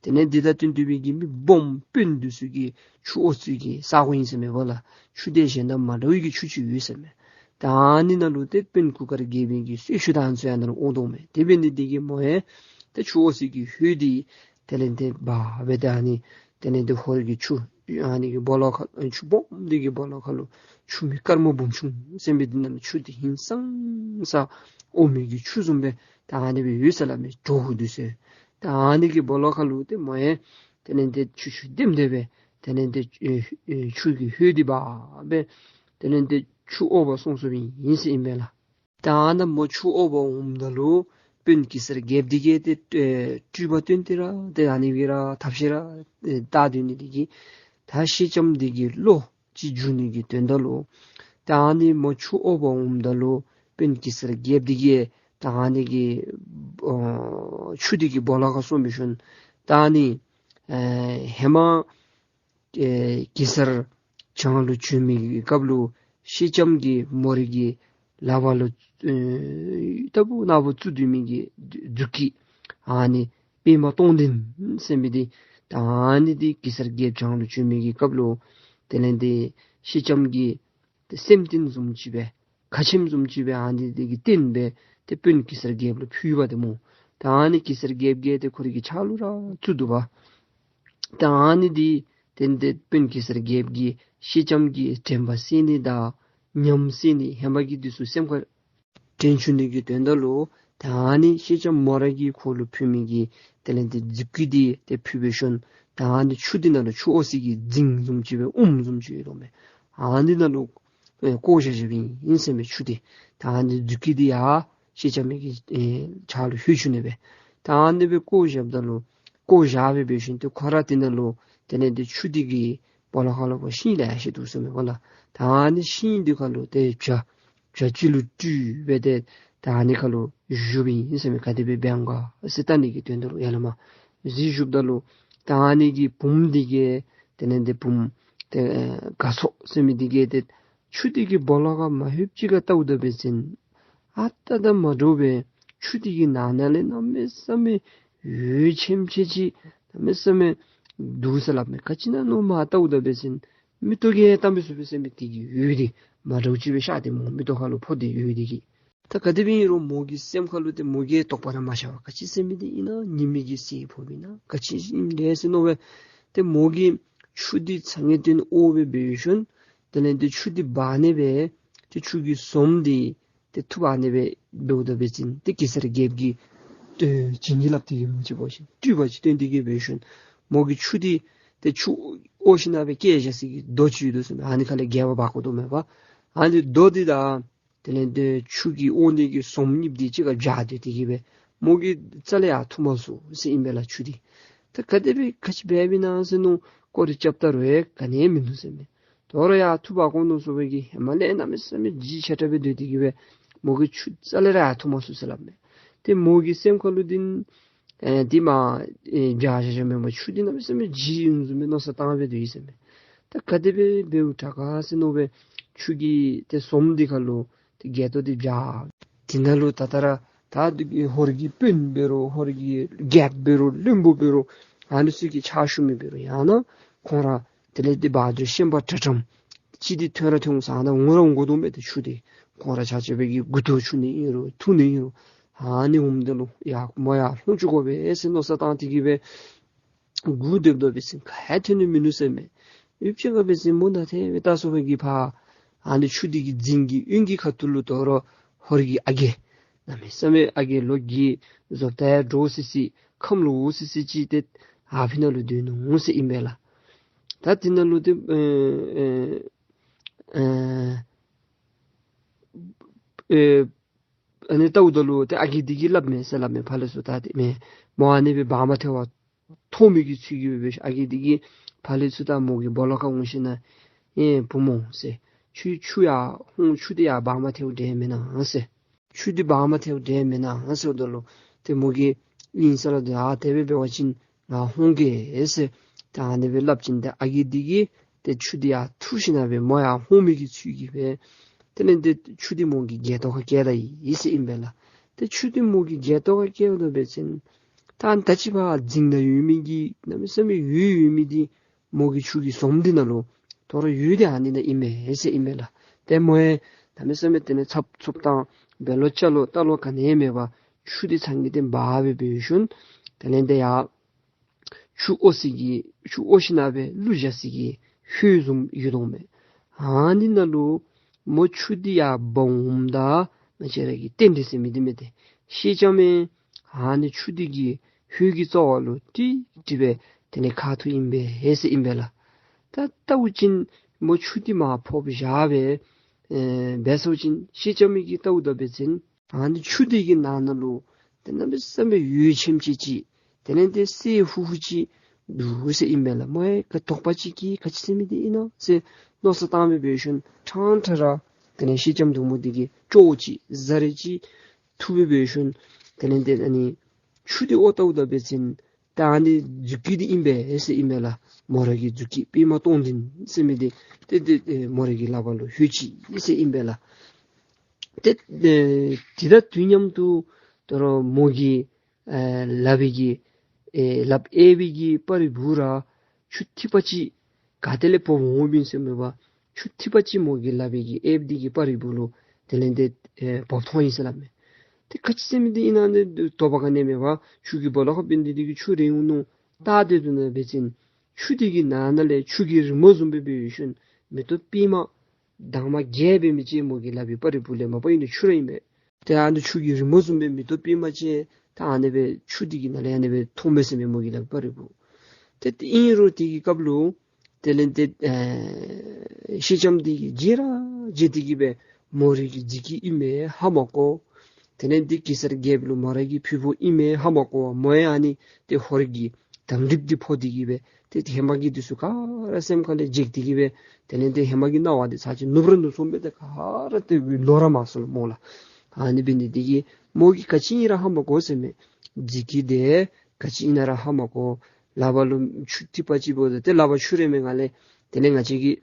དེ་ལས་འདི་དང་བསྟུན་ཏེ་སྦེ་གི་མི་སྦོམ་དཔོན་འདི་ཚུ་གི་ཆུ་འོ་ཚུ་གི་ས་གོ་ཨིན་ཟེར་མས་པ་ལགས། ཆུ་འདི་གཞན་དང་མ་འདྲ་བའི་གི་ཆུ་ཅིག་ཡོད་ཟེར་མས། ད་ཨ་ནི་ནང་ལུ་ཏེ་དཔོན་གུར་དཀར་རྒྱལ་པོའི་གི་གསོལ་ཆུ་དང་ཚུ་ཡང་ནཱ་ལུ་འོང་དོ་མས། དེ་འབད་ནི་འདི་གིས་མོ་ཡང་ཏེ་ཆུ་འོ་ཟེར་གྱི་ཧོད་འདི་དེ་ལས་ཏེ་འབག་སྦེ་ཏེ་ཨ་ནི་དེ་ལས་ཏེ་ཧོར་གྱི་ཆུ་ཨ་ནི་གི་སྦོ་ལོགས་ཁ་ཆུ་སྦོམ་འདི་གི་སྦོ་ལོགས་ཁ་ལུ་ཆུ་མིག་དཀར་མོ་འབུམ་ཆུང་ཟེར་མི་འདི་ནང་ལུ་ཆུ་འདི་ཧིང་སངས་ས་འོ་མའི་གི་ཆུ་བཟུམ་སྦེ་ད་ཨ་ནི་སྦེ་ཡོད་ཟེར་སླབ་མས། གྲོ་ཧུ་འདི་ཚུ། ད་ཨ་ནི་གི་སྦོ་ལོགས་ཁ་ལུ་ཏེ་མོ་ཡང་དེ་ལས་ཏེ་ཆུ་ཆུ་ལྡེམ་ལྡེམ་སྦེ་དེ་ལས་ཏེ་ཨེ་ཨེ་ཆུ་གི་ཧོད་འདི་འབག་སྦེ་དེ་ལས་ཏེ་ཆུ་འོ་བ་སོང་སོངམ་ཨིན་ཟེར་ཨིན་པས་ལགས། ད་ནཱ་མོ་ཆུ་འོ་བ་འོངམ་ད་ལུ་དཔོན་གེ་སར་རྒྱལཔོ་འདི་གིས་ཏེ་ཨེ་སྤྲུལ་པ་སྟོན་ཏེ་ར་ཏེ་ཨ་ནི་སྦེ་ར་ཐབས་ཤེས་ར་ཨེ་བལྟ་སྡོད་ནི་འདི་གིས་ད་ཤེལ་ལྕམ་འདི་གི་བློ་ཅིག་འཇུ་ནི་གི་དོན་དག་ལུ་ད་ཨ་ནི་མོ་ཆུ་འོ་བ་འོངམ་ད་ལུ་དཔོན་གེ་སར་རྒྱལཔོ་འདི་གིས་ད་ཨ་ནི་གི་ཨོ་ཆུ་འདི་གི་སྦོ་ལོགས་ཁར་སོང་སྦེ་ཞིནམ་ད་ཨ་ནི་ཨེ་ཧེ་མ་ཨེ་གེ་སར་བྱང་ལུ་བྱོན་མི་གི་སྐབས་ལུ་ཤེལ་ལྕམ་གྱིས་མོ་རའི་གི་ལག་པ་ལུ་ཨེ་ལྟ་བུ་ན་བུ་བཙུགས་སྡོད་མི་གི་མཛུབ་དཀྱི་ཨ་ནི་པདྨ་སྟོང་ལྡན་ཟེར་མི་འདི་ད་ཨ་ནི་འདི་གེ་སར་རྒྱལཔོ་བྱང་ལུ་བྱོན་མི་གི་སྐབས་ལུ་དེ་ལས་ཏེ་ཤེལ་ལྕམ་གྱིས་ཏེ་སེམས་རྟེན་བཟུམ་ཅིག་སྦེ་ཁ་ཆེམས་བཟུམ་ཅིག་སྦེ་ཨ་ནི་འདི་གི་རྟེན་སྦེ་ཏེ་དཔོན་གེ་སར་རྒྱལཔོ་ལུ་ཕུལ་བ་ཏེ་སྨོ། ད་ཨ་ནི་གེ་སར་རྒྱལཔོ་གིས་ཏེ་ཁོ་རའི་གི་ཕྱག་ལུ་ར་བཙུགས་འདུག་པ། ད་ཨ་ནི་འདི་ཏེ་ཏེ་དཔོན་གེ་སར་རྒྱལཔོ་གིས་ཤེལ་ལྕམ་གྱི་དྲན་པ་གསོས་ནི་དང་ཉམས་གསོས་ནི་ཧེ་མ་གི་འདི་ཚུ་སེམས་ཁར་དྲན་བཅུག་ནི་གི་དོན་དག་ལུ་ད་ཨ་ནི་ཤེལ་ལྕམ་མོ་ར་གིས་ཁོ་ལུ་ཕུལ་མི་གི་དེ་ལས་ཏེ་མཛུབ་དཀྱི་འདི་ཏེ་ཕུལ་སྦེ་ཞིནམ་ད་ཨ་ནི་ཆུ་འདི་ནང་ལུ་ཆུ་འོ་ཟེར་གྱི་རྫིང་བཟུམ་ཅིག་སྦེ་ཨུམ་བཟུམ་ཅིག་ཡོད་དོ་མས། ཨ་ནི་ནང་ལུ་ཨེ་བཀོ་བཞག་བཞགཔ་ཨིན་ཟེར་མས་ཆུ་འདི། ད་ཨ་ནི་མཛུབ་དཀྱི་འདི་ཡར་ཤེལ་ལྕམ་གྱི་ཨེ་ཕྱག་ལུ་ལྷོད་བཅུག་ནི་སྦེ། ད་ཨ་ནི་སྦེ་བཀོ་བཞགཔ་ད་ལུ་བཀོ་བཞག་སྦེ་འབད་ཞིནམ་ཏེ་ཁོ་ར་དེ་ནང་ལུ་དེ་ལས་ཏེ་ཆུ་འདི་གི་སྦོ་ལོགས་ཁ་ལུ་ཤིང་ལེ་ཤ་འདུག་ཟེར་མས་པ་ལགས། ད་ཨ་ནི་ཤིང་འདི་ཁ་ལུ་ཏེ་བྱ་བྱ་ཅིག་ལུ་སྤྲུལ་སྦེ་ཏེ་ད་ཨ་ནི་ཁ་ལུ་བཞུགསཔ་ཨིན་ཟེར་མས། ག་དེ་སྦེ་འབད་འོང་ག་ཟེར་བལྟ་ནི་གི་དོན་དག་ལུ་ཡར་ལས་མར་གཟིགས་བཞུགསཔ་ད་ལུ་ད་ཨ་ནི་གི་བུམོ་འདི་གིས་དེ་ལས་ཏེ་བུམོ་ཏེ་ཨེ་དགའ་ཚོར་ཟེར་མི་འདི་གིས་ཏེ་ཆུ་འདི་གི་སྦོ་ལོགས་ཁར་མ་ལྷོདཔ་ཅིག་ཁར་བལྟཝ་ད་འབད་བ་ཅིན་ཨ་རྟག་དང་མ་འདྲཝ་སྦེ་ཆུ་འདི་གི་ནང་ན་ལས་གནམ་མེད་ས་མེད་འོད་ཆེམ་ཆེ་ཅིག་གནམ་མེད་ས་མེད་འདུག་ཟེར་སླབ་མས། ག་ཅི་ཨིན་ན་མནོ་མར་བལྟཝ་ད་འབད་བ་ཅིན་མིག་ཏོ་གིས་བལྟ་མི་ཚུགས་པས་ཟེར་མི་འདི་གི་འོད་འདི་མ་འདྲཝ་ཅིག་སྦེ་ཤར་ཏེ་སྨོ། མིག་ཏོ་ཁ་ལུ་ཕོག་སྟེ་འོད་འདི་གིས། ད་ག་དེ་སྦེ་ཨིན་རུང་མོ་གི་སེམས་ཁ་ལུ་ཏེ་མོ་གིས་དོགས་པ་ར་མ་ཤར་བར་ག་ཅི་ཟེར་མི་འདི་ཨིན་ན་ཉི་མའི་གི་ཟེར་ཕོགཔ་ཨིན་ན་ག་ཅི་ཨིན་རུང་ཟེར་མནོ་སྦེ་ཏེ་མོ་གིས་ཆུ་འདི་ཚང་གི་སྟེང་འོ་སྦེ་འབད་ཞིནམ་དེ་ལས་ཏེ་ཆུ་འདི་འབག་ནི་སྦེ་ཏེ་ཆུ་གི་ཟོམ་འདི་ཏེ་འཐུ་འབག་ནི་སྦེ་འབདཝ་ད་འབད་བ་ཅིན་ཏེ་གེ་སར་རྒྱལཔོ་གིས་ཏེ་བྱིན་གྱིས་བརླབས་ཏེ་གི་མི་ཅིག་འབད་ཞིནམ་སྤྲུལ་པ་ཅིག་སྟོན་ཏེ་གི་འབད་ཞིནམ་མོ་གིས་ཆུ་འདི་ཏེ་ཆུ་འོ་ཞིནམ་སྦེ་བསྐྱལ་བཞག་སའི་གི་རྡོ་ཅིག་འདུག་ཟེར་མས། ཨ་ནི་ཁ་ལས་རྒྱལཔོ་འབག་དགོ་དོ་མས་པ། ཨ་ནི་རྡོ་འདི་དང་དེ་ལས་ཏེ་ཆུ་གི་འོ་ནི་གི་ཟོམ་གཉིས་འདི་གཅིག་ཁར་སྦྱར་ཏེ་དེ་གིས་སྦེ་མོ་གིས་རྩ་ལས་ཡར་འཐུ་མ་ཚུགས་ཟེར་ཨིན་པས་ལགས་ཆུ་འདི། ད་ག་དེ་སྦེ་ག་ཅི་འབད་བའི་ན་ཟེར་མནོ་སྐོར་ར་རྐྱབ་ད་རུང་ཡང་ག་ནི་ཡང་མིན་འདུག་ཟེར་མས། དོ་རུང་ཡར་འཐུ་འབག་དགོ་མནོ་ཚུགས་པའི་གི་ཧེ་མ་ལས་གནམ་མེད་ས་མེད་ལྗིད་ཆེ་དྲགས་སྦེ་སྡོད་དེ་གིས་སྦེ་མོ་གིས་ཆུ་རྩ་ལས་ར་ཡར་འཐུ་མ་ཚུགས་ཟེར་སླབ་མས། ཏེ་མོ་གི་སེམས་ཁ་ལུ་འདི་ཨེ་འདི་མ་ཨེ་སྦྱར་བཞག་བཞགཔ་མེན་པར་ཆུ་འདི་གནམ་མེད་ས་མེད་ལྗིད་འོང་བཟུམ་སྦེ་མནོ་བསམ་བཏང་སྦེ་སྡོད་ཡི་ཟེར་མས། ད་ག་དེ་སྦེ་འབདཝ་དྲག་ག་ཟེར་མནོ་སྦེ་ཆུ་གི་ཏེ་ཟོམ་འདི་ཁ་ལུ་ཏེ་རྒྱལ་ཏོ་འདི་སྦྱར། དེ་ནང་ལུ་ད་ལྟོ་ར་ད་ཧོར་གྱི་དཔོན་འབད་རུང་ཧོར་གྱི་རྒྱལཔོ་འབད་རུང་བློན་པོ་འབད་རུང་ཨ་ནི་ཚུ་གི་ཕྱག་ཞུ་མི་འབད་རུང་ཡང་ན་ཁོང་ར་དེ་ལས་ཏེ་བ་དུར་ཤན་པ་དྲག་དྲགས་ཅིག་འདི་ཐོན་ར་ཐོན་ས་ན་འོང་ར་འོང་དགོ་དོ་མས། ཏེ་ཆུ་འདི་ཁོང་ར་ཆ་ཁྱབ་ཀྱི་མགུ་ཏོ་འཁྱུ་ནི་ཨིན་རུང་འཐུ་ནི་ཨིན་རུང་ཨ་ནི་འོངམ་ད་ལུ་ཡར་མོ་ཡར་ལྷུང་བཅུག་དགོ་པས་ཟེར་མནོ་བསམ་བཏང་སྟེ་གིས་སྦེ་སྒུག་སྡོདཔ་ད་འབད་བ་ཅིན་ག་ཡང་ཐོན་ནི་མིན་འདུག་ཟེར་མས། ཡུདཔ་ཅིག་ཁར་འབད་བ་ཅིན་མོ་ནཱ་ཏེ་སྦེ་བལྟ་སོང་པའི་གི་ཕར་ཨ་ནི་ཆུ་འདི་གི་རྫིང་གི་གཡོན་གྱི་ཁ་ཐུག་ལུ་དོ་རུང་ཧོར་གྱི་ཨ་རྒས་གནམ་མེད་ས་མེད་ཨ་རྒས་ལོ་རྒས་བཟོ་ལྟ་ཡང་འདྲོག་སི་སི་ཁམས་ལོག་སི་སི་ཅིག་ཏེ་ཨ་ཕི་ནང་ལུ་སྡོད་ནུག་ཟེར་ཨིན་པས་ལགས། ད་དེ་ནང་ལུ་ཏེ་ཨེ་ཨེ་ཨེ་ཨེ་ཨ་ནི་བལྟཝ་ད་ལུ་ཏེ་ཨ་རྒས་འདི་གིས་སླབ་མས་ཟེར་སླབ་མས། ཕར་ལས་ཚུར་ད་ཏེ་མེན་མོ་ཨ་ནི་སྦེ་འབག་མ་ཐལ་བར་མཐོང་མི་གི་ཚུལ་གྱིས་སྦེ་ཨ་རྒས་འདི་གིས་ཕར་ལས་ཚུར་ད་མོ་གི་སྦོ་ལོགས་ཁར་འོང་ཞིནམ་ལས་ཨེ་བུམོ་ཟེར་ཆུ་ཆུ་ཡར་ཧོང་ཆུ་འདི་ཡར་འབག་མ་ཐལཝ་འདྲས་མེན་ན་ཟེར། ཆུ་འདི་འབག་མ་ཐལཝ་འདྲས་མེན་ན་ཟེརཝ་ད་ལུ་ཏེ་མོ་གིས་ཨིན་ཟེར་སླབ་ད་ཨ་དེ་སྦེ་འབད་བ་ཅིན་ང་ཧོང་གེ་ཟེར། ད་ཨ་ནི་སྦེ་སླབ་ཅིན་ཏེ་ཨ་རྒས་འདི་གིས་ཏེ་ཆུ་འདི་ཡར་འཐུ་ཞིནམ་ལས་སྦེ་མོ་ཡར་ཧོང་མི་གི་ཚུལ་གྱིས་སྦེ་དེ་ལས་ཏེ་ཆུ་འདི་མོ་གི་སྒལ་ཏོ་ཁར་བསྐྱལ་ད་ཡི་ཟེར་ཨིན་པས་ལགས། ཏེ་ཆུ་འདི་མོ་གི་སྒལ་ཏོ་ཁར་བསྐྱལཝ་ད་འབད་བ་ཅིན་ད་ད་ཅི་ཕར་རྫིང་ནང་ཡོད་མི་གི་གནམ་མེད་ས་མེད་འོད་ཡོད་མི་འདི་མོ་གི་ཆུ་གི་ཟོམ་འདི་ནང་ལུ་དོ་རུང་འོད་འདི་ཨ་ནི་ནང་ཨིན་མས་ཟེར་ཨིན་པས་ལགས། ཏེ་མོ་ཡང་གནམ་མེད་ས་མེད་དེ་ལས་འཚབ་འཚུབ་བཏང་འབད་ལོང་རྐྱབ་ལོང་ལྟ་ལོང་ག་ནི་ཡང་མེད་པར་ཆུ་འདི་ཚང་གི་སྟེང་འབག་སྦེ་འབད་ཞིནམ་དེ་ལས་ཏེ་ཡར་ཆུ་འོ་སི་གི་ཆུ་འོ་ཞིནམ་ལས་སྦེ་བླུགས་བཞག་སའི་གི་ཧོད་བཟུམ་ཡོད་དོ་མས། ཨ་ནི་ནང་ལུ་མོ་ཆུ་འདི་ཡར་འབག་འོངམ་ད་ང་བཅས་ར་གི་རྟེན་འབྲེལ་ཟེར་མི་འདི་མེན་ཏེ་སེང་ལྕམ་མས་ཨ་ནི་ཆུ་འདི་གི་ཧོད་ཀྱི་རྩ་བ་ལུ་ཀྲིག་ཀྲི་སྦེ་དེ་ལས་ཁ་ཐུག་ཨིན་པས་ཟེར་ཨིན་པས་ལགས། ད་ལྟ་བུ་ཅིན་མོ་ཆུ་འདི་མར་ཕབ་བཞག་སྦེ་ཨེ་འབད་སོང་ཅིན་སེང་ལྕམ་མའི་གིས་ལྟཝ་ད་འབད་བ་ཅིན་ཨ་ནི་ཆུ་འདི་གི་ནང་ན་ལུ་ཏེ་གནམ་མེད་ས་མེད་འོད་ཆེམ་ཆེ་ཅིག་དེ་ལས་ཏེ་སེར་ཧུ་ཧུ་ཅིག་འདུག་ཟེར་ཨིན་པས་ལགས། མོ་ཡང་ག་དོགས་པ་ཅིག་གིས་ག་ཅི་ཟེར་མི་འདི་ཨིན་ན་ཟེར་མནོ་བསམ་བཏང་སྦེ་འབད་ཞིནམ་ཕྲང་ཕྲང་ར་དེ་ལས་སེང་ལྕམ་འབྲུག་མོ་འདི་གིས་ཅོག་ཅིག་ཟ་རེ་ཅིག་འཐུ་སྦེ་འབད་ཞིནམ་དེ་ལས་ཏེ་ཨ་ནི་ཆུ་འདི་འོ་ལྟཝ་ད་འབད་བ་ཅིན་ད་ཨ་ནི་མཛུབ་དཀྱི་འདི་ཨིན་པས་ཟེར་ཨིན་པས་ལགས། མོ་ར་གི་མཛུབ་དཀྱི་པདྨ་སྟོང་འཛིན་ཟེར་མི་འདི་ཏེ་ཏེ་ཨེ་མོ་ར་གི་ལག་པ་ལུ་ལྷོད་ཅི་ཟེར་ཨིན་པས་ལགས། ཏེ་ཨེ་དེ་དང་དུས་མཉམ་དུ་དོ་རུང་མོ་གི་ཨེ་ལག་པའི་གི་ཨེ་ལགཔ་གཡས་པའི་གི་པར་རིལ་བུ་ར་ཆུ་ཐིགས་པ་ཅིག་ག་ཏེ་ལས་ཕོག་འོངམ་ཨིན་ཟེར་མས་པ། ཆུ་ཐིགས་པ་ཅིག་མོ་གི་ལག་པའི་གི་གཡས་པ་འདི་གི་པར་རིལ་བུ་ལུ་དེ་ལས་ཏེ་ཨེ་ཕོག་འོང་ཡི་ཟེར་སླབ་མས། ཏེ་ག་ཅི་ཟེར་མི་འདི་ཨིན་ན་ནི་དོགས་པ་ག་ནི་ཡང་མེད་པར་ཆུ་གི་སྦོ་ལོགས་ཁར་འབད་ནི་འདི་གིས་ཆུ་རེག་འོང་མནོ་བལྟ་སྟེ་འདུག་ན་འབད་བ་ཅིན་ཆུ་འདི་གི་ནང་ན་ལས་ཆུ་གི་རི་མོ་བཟུམ་སྦེ་འབད་ཞིནམ་མེ་ཏོག་པདྨ་དྭངས་མ་བརྒྱད་འབད་མི་ཅིག་མོ་གི་ལག་པའི་པར་རིལ་བུ་ལས་མར་ཕོག་ཡི་ནི་ཆུ་ར་ཨིན་པས། ཏེ་ཨ་ནི་ཆུ་གི་རི་མོ་བཟུམ་སྦེ་མེ་ཏོག་པདྨ་ཅིག་ད་ཨ་ནི་སྦེ་ཆུ་འདི་གི་ནང་ལས་ཨ་ནི་སྦེ་མཐོངམ་མས་ཟེར་མས་མོ་གི་ལག་པར་རིལ་བུ། ཏེ་ཨིན་རུང་དེ་གི་སྐབས་ལུ་དེ་ལས་ཏེ་ཨེ་སེང་ལྕམ་འདི་གིས་མཇལ་ར་མཇལ་ཏེ་གིས་སྦེ་མོ་རའི་གི་མཛུབ་དཀྱི་ཨིན་མས་ཧ་མ་གོ། དེ་ལས་ཏེ་གེ་སར་རྒྱལཔོ་ལུ་མོ་རའི་གི་ཕུ་བོ་ཨིན་མས་ཧ་མ་གོ་བར་མོ་ཡང་ཨ་ནི་ཏེ་ཧོར་གྱི་དམ་གྲིབ་འདི་ཕོག་སྟེ་གིས་སྦེ་ཏེ་ཧེ་མ་གི་འདི་ཚུ་ག་ར་སེམས་ཁ་ལས་བརྗེད་དེ་གིས་སྦེ་དེ་ལས་ཏེ་ཧེ་མ་གི་སྣང་བ་འདི་ཚར་གཅིག་ནུབ་ར་ནུབ་སོང་སྦེ་ཏེ་ག་ར་ཏེ་ལོག་ར་མ་སོང་ལགས་མོ་ལགས། ཨ་ནི་འབད་ནི་འདི་གིས་མོ་གིས་ག་ཅི་ཨིན་ར་ཧ་མ་གོ་ཟེར་མས། མཛུབ་དཀྱི་འདི་ག་ཅི་ཨིན་ན་ར་ཧ་མ་གོ། ལག་པ་ལུ་ཆུ་ཐིགས་པ་ཅིག་འབདཝ་ད་ཏེ་ལག་པ་ཆུ་རེག་མི་ནང་ལས་དེ་ལས་ང་བཅས་ཀྱི་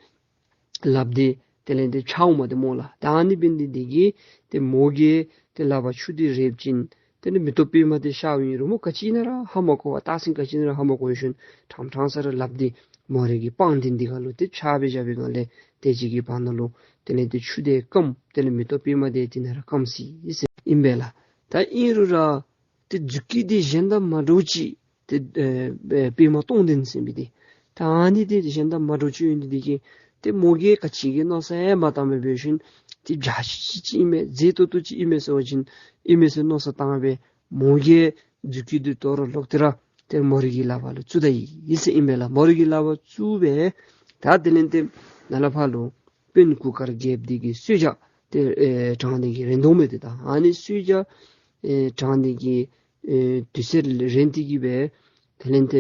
ལགཔ་འདི་དེ་ལས་ཏེ་ཆག་འོངམ་ཏེ་མོ་ལགས། ད་ཨ་ནི་འབད་ནི་འདི་གིས་ཏེ་མོ་གིས་ཏེ་ལག་པར་ཆུ་འདི་རེག་ཅིན་དེ་ལས་མེ་ཏོག་པདྨ་འདི་ཤརཝ་ཨིན་རུང་མོ་ག་ཅི་ཨིན་ན་ར་ཧ་མ་གོ་བར་རྟགས་མཚན་ག་ཅི་ཨིན་ན་ར་ཧ་མ་གོ་ཞིནམ་ཕྲང་ཕྲང་ས་ར་ལགཔ་འདི་ མོ་རའི་གི་པང་གདན་འདི་ཁ་ལུ་ཏེ་ཕྱག་སྦེ་བཞག་པའི་སྒང་ལས་དེ་ཅིག་གི་བར་ན་ལུ་དེ་ལས་ཏེ་ཆུ་དེ་སྐམ། དེ་ལས་མེ་ཏོག་པདྨ་དེ་དེ་ནང་ར་སྐམ་སི་ཟེར་ཨིན་པས་ལགས། ད་ཨིན་རུང་ར་ཏེ་མཛུབ་དཀྱི་འདི་གཞན་དང་མ་འདྲཝ་ཅིག་ཏེ་ཨེ་པདྨ་སྟོང་ལྡན་ཟེར་མི་འདི་ད་ཨ་ནི་འདི་གཞན་དང་མ་འདྲཝ་ཅིག་ཡོད་ནི་འདི་གིས་ཏེ་མོ་གིས་ག་ཅི་གི་མནོ་བསམ་ཡང་མ་བཏང་བར་འབད་ཞིནམ་ཏེ་འཇའ་ཆི་ཆི་ཅིག་ཨིན་མས། མཛེས་ཏོག་ཏོ་ཅིག་ཨིན་མས་ཟེར་བ་ཅིན་ཨིན་མས་ཟེར་མནོ་བསམ་བཏང་སྦེ་མོ་གིས་མཛུབ་དཀྱི་འདི་དོ་རུང་ལོག་སྟེ་ར་ཏེ་མོ་རའི་གི་ལག་པ་ལུ་བཙུགས་ད་ཡི་ཟེར་ཨིན་པས་ལགས། མོ་རའི་གི་ལག་པ་བཙུགས་སྦེ་ད་དེ་ལས་ཏེ་ནཱ་ལས་ཕར་ལུ་དཔོན་གུར་དཀར་རྒྱལཔོ་འདི་གིས་གསོལ་ཇ་ཏེ་ཨེ་དྲང་ནི་གི་རན་དོ་མས། ཏེ་ད་ཨ་ནི་གསོལ་ཇ་ཨེ་དྲང་ནི་གི་ཨེ་དུས་ཚོད་རན་ཏེ་གི་སྦེ་དེ་ལས་ཏེ་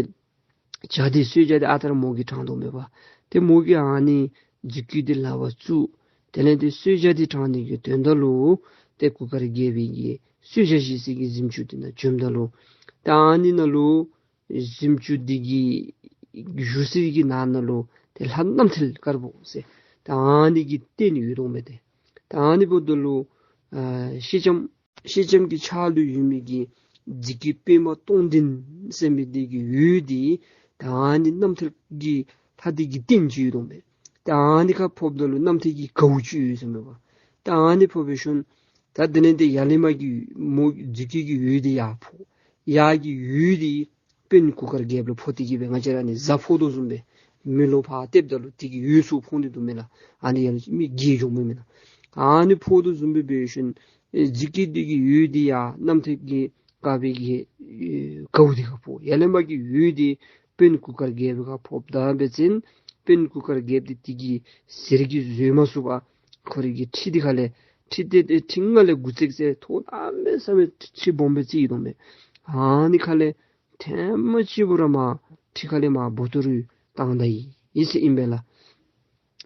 ཇ་འདི་གསོལ་ཇ་འདི་ཨ་རྟག་ར་མོ་གིས་དྲང་དོ་མས་པ། ཏེ་མོ་གིས་ཨ་ནི་མཛུབ་དཀྱི་འདི་ལག་པ་བཙུགས། དེ་ལས་ཏེ་གསོལ་ཇ་འདི་དྲང་ནི་གི་དོན་དག་ལུ་ཏེ་གུར་དཀར་རྒྱལ་པོའི་གི་གསོལ་ཇ་བཞེས་སའི་གི་གཟིམ་ཅུང་འདི་ནང་བྱོནམ་ད་ལུ་ད་ཨ་ནི་ནང་ལུ་གཟིམ་ཅུང་འདི་གི་བཞུགས་ས་གི་ནང་ན་ལུ་ཏེ་ལྷ་རྣམ་ཐོས་དཀར་པོ་ཟེར་ད་ཨ་ནི་གི་རྟེན་ཡོད་དོ་མས། ཏེ་ད་ཨ་ནི་འབདཝ་ད་ལུ་ཨ་སེང་ལྕམ་སེང་ལྕམ་གྱི་ཕྱག་ལུ་ཡོད་མི་གི་མཛུབ་དཀྱི་པདྨ་སྟོང་ལྡན་ཟེར་མི་འདི་གི་འོད་འདི་ད་ཨ་ནི་རྣམ་ཐོས་ཀྱི་ལྷ་འདི་གི་རྟེན་ཅིག་ཡོད་དོ་མས། ད་ཨ་ནི་ཁར་ཕོགཔ་ད་ལུ་རྣམ་ཐོས་ཀྱི་གའུ་ཅིག་ཡོད་ཟེར་མས་པ། ད་ཨ་ནི་ཕོག་པའི་ཤུལ་ད་དེ་ལས་ཏེ་ཡར་ལས་མར་གྱི་མོ་མཛུབ་དཀྱི་གི་འོད་འདི་ཡར་ཕོག། ཡར་གྱི་འོད་འདི་དཔོན་གུར་དཀར་རྒྱལཔོ་ལུ་ཕོག་སྟེ་གི་སྦེ་ང་བཅས་ར་ནི་གཟའ་ཕོག་དོ་བཟུམ་སྦེ་མེ་ལོང་ཕར་བཏེགཔ་ད་ལུ་དེ་གི་འོད་ཚུ་ཕོག་ནི་འདུག་མེན་ན། ཨ་ནི་ཡར་མི་གིས་འགྱོ་མི་མེན་ན། ཨ་ནི་ཕོག་དོ་བཟུམ་སྦེ་འབད་ཞིནམ་ཨེ་མཛུབ་དཀྱི་འདི་གི་འོད་འདི་ཡར་རྣམ་ཐོས་ཀྱི་དཀར་པོའི་གི་ཨེ་གའུ་འདི་ཁར་ཕོག། ཡར་ལས་མར་གྱི་འོད་འདི་དཔོན་གུར་དཀར་རྒྱལཔོ་ཁར་ཕོགཔ་ད་འབད་བ་ཅིན་དཔོན་གུར་དཀར་རྒྱལཔོ་འདི་དེ་གི་ཟེར་གྱིས་བཟོད་མ་ཚུགས་པར་ཁོ་རའི་གི་ཁྲི་འདི་ཁ་ལས་ཁྲི་འདི་ཁྲི་ང་ལས་དགུ་བརྩེགས་ཟེར་མཐོ་གནམ་མེད་ས་མེད་ཁྲི་སྦོམ་སྦེ་རྩིག་དོ་མས། ཨ་ནི་ཁ་ལས་ཐེངས་མ་གཅིག་པུ་ར་མར་ཁྲི་ཁ་ལས་མར་བོ་ཏོ་རུ་བཏང་ད་ཡི་ཟེར་ཨིན་པས་ལགས།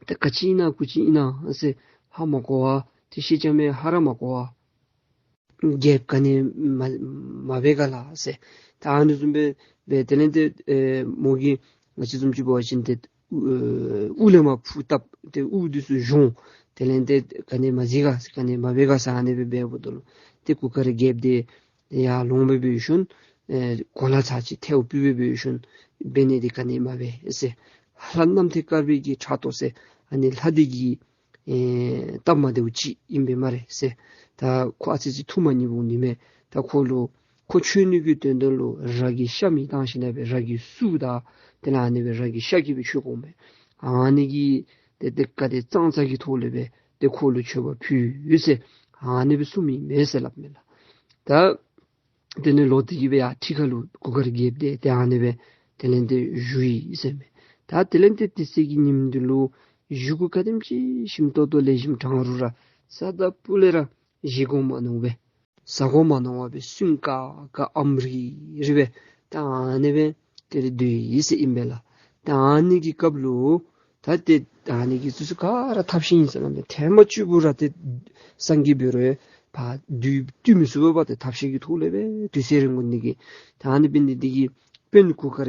ཏེ་ག་ཅི་ཨིན་ན་གུ་ཅི་ཨིན་ན་ཟེར་ཧ་མ་གོ་བར་ཏེ་སེང་ལྕམ་ཡང་ཧ་ར་མ་གོ་བར་རྒྱལཔོ་ག་ནི་མ་མ་འབད་ག་ལགས་ཟེར། ད་ཨ་ནི་བཟུམ་སྦེ་འབད་དེ་ལས་ཏེ་ཨེ་མོ་གིས་ང་བཅས་བཟུམ་ཅིག་འབད་བ་ཅིན་ཏེ་ཨེ་དབུ་ལས་མར་ཕུ་བཏབ། ཏེ་དབུ་འདི་ཚུ་གཞོང་། དེ་ལས་ཏེ་ག་ནི་མ་གཟིགས་ག་ཟེར་ག་ནི་མ་འབད་ག་ཟེར་ཨ་ནི་སྦེ་འབདཝ་ད་ལུ་ཏེ་གུར་དཀར་རྒྱལཔོ་འདི་ཡར་ལོང་སྦེ་འབད་ཞིནམ་ཨེ་གོ་ལ་ཚར་གཅིག་ཐལཝ་སྤུད་སྦེ་འབད་ཞིནམ་འབད་ནི་འདི་ག་ནི་མ་འབད་ཟེར། ལྷ་རྣམ་ཐོས་དཀར་པོའི་གི་ཕྲག་དོག་ཟེར་ཨ་ནི་ལྷ་འདི་གི་ཨེ་སྟབས་མ་བདེཝ་ཅིག་ཨིན་པས་སྨ་རེ་ཟེར། ད་ཁོ་ཨ་ཙི་ཅིག་ཐུགས་མ་མཉེས་པ་འོང་ནི་མས། ད་ཁོ་ལུ་ཁོ་མཆོད་ནི་གི་དོན་དག་ལུ་ར་གི་ཤ་མེ་བཏང་ཞིནམ་ལས་སྦེ་ར་གི་སུལ་དང་དེ་ལས་ཨ་ནི་སྦེ་ར་གི་ཤ་གིས་སྦེ་མཆོད་དགོ་མས། ཨ་ནི་གི་ཏེ་ཏེ་ག་ཏེ་ཙང་ཙ་གི་ཐོག་ལས་སྦེ་ཏེ་ཁོ་ལུ་མཆོད་པ་ཕུལ་ཡི་ཟེར་ཨ་ནི་སྦེ་གསུངམ་ཨིན་མས་ཟེར་སླབ་མས་ལགས། ད་དེ་ལས་ལོག་སྟེ་གི་སྦེ་ཡར་ཁྲི་ཁ་ལུ་གུར་དཀར་རྒྱལཔོ་འདི་ཏེ་ཨ་ནི་སྦེ་དེ་ལས་ཏེ་བཞུགས་ཡི་ཟེར་མས། ད་དེ་ལས་ཏེ་དེ་ཚེ་གི་ཉིནམ་འདི་ལུ་བཞེས་སྒོ་ག་དེམ་ཅིག་ཞིམ་ཏོང་ཏོ་ལེགས་ཤོམ་དྲང་རུང་ར་ས་དང་ཕུ་ལས་ར་བཞེས་དགོ་མ་མནོ་བར་ཟ་དགོ་མ་མནོ་བར་སྦེ་སུན་ཀ་ཀ་ཨམ་རི་རི་སྦེ་ད་ཨ་ནི་སྦེ་དེ་ལས་སྡོད་ཡི་ཟེར་ཨིན་པས་ལགས། ད་ཨ་ནི་གི་སྐབས་ལུ་ད་ཏེ་ད་ཨ་ནི་གི་ཚུ་ཚུ་ག་ར་ཐབས་ཤེས་ཨིན་ཟེར་སླབ་མས། ཐེངས་མ་གཅིག་པུ་ར་ཏེ་སངས་རྒྱས་འབད་རུང་ཕར་བདུད་བཏུལ་མི་ཚུགས་པས་པ། ཏེ་ཐབས་ཤེས་ཀྱི་ཐོག་ལས་སྦེ་དུས་ཚོད་རིང་པོ་འདི་གིས་ད་ཨ་ནི་འབད་ནི་འདི་གིས་དཔོན་གུར་དཀར་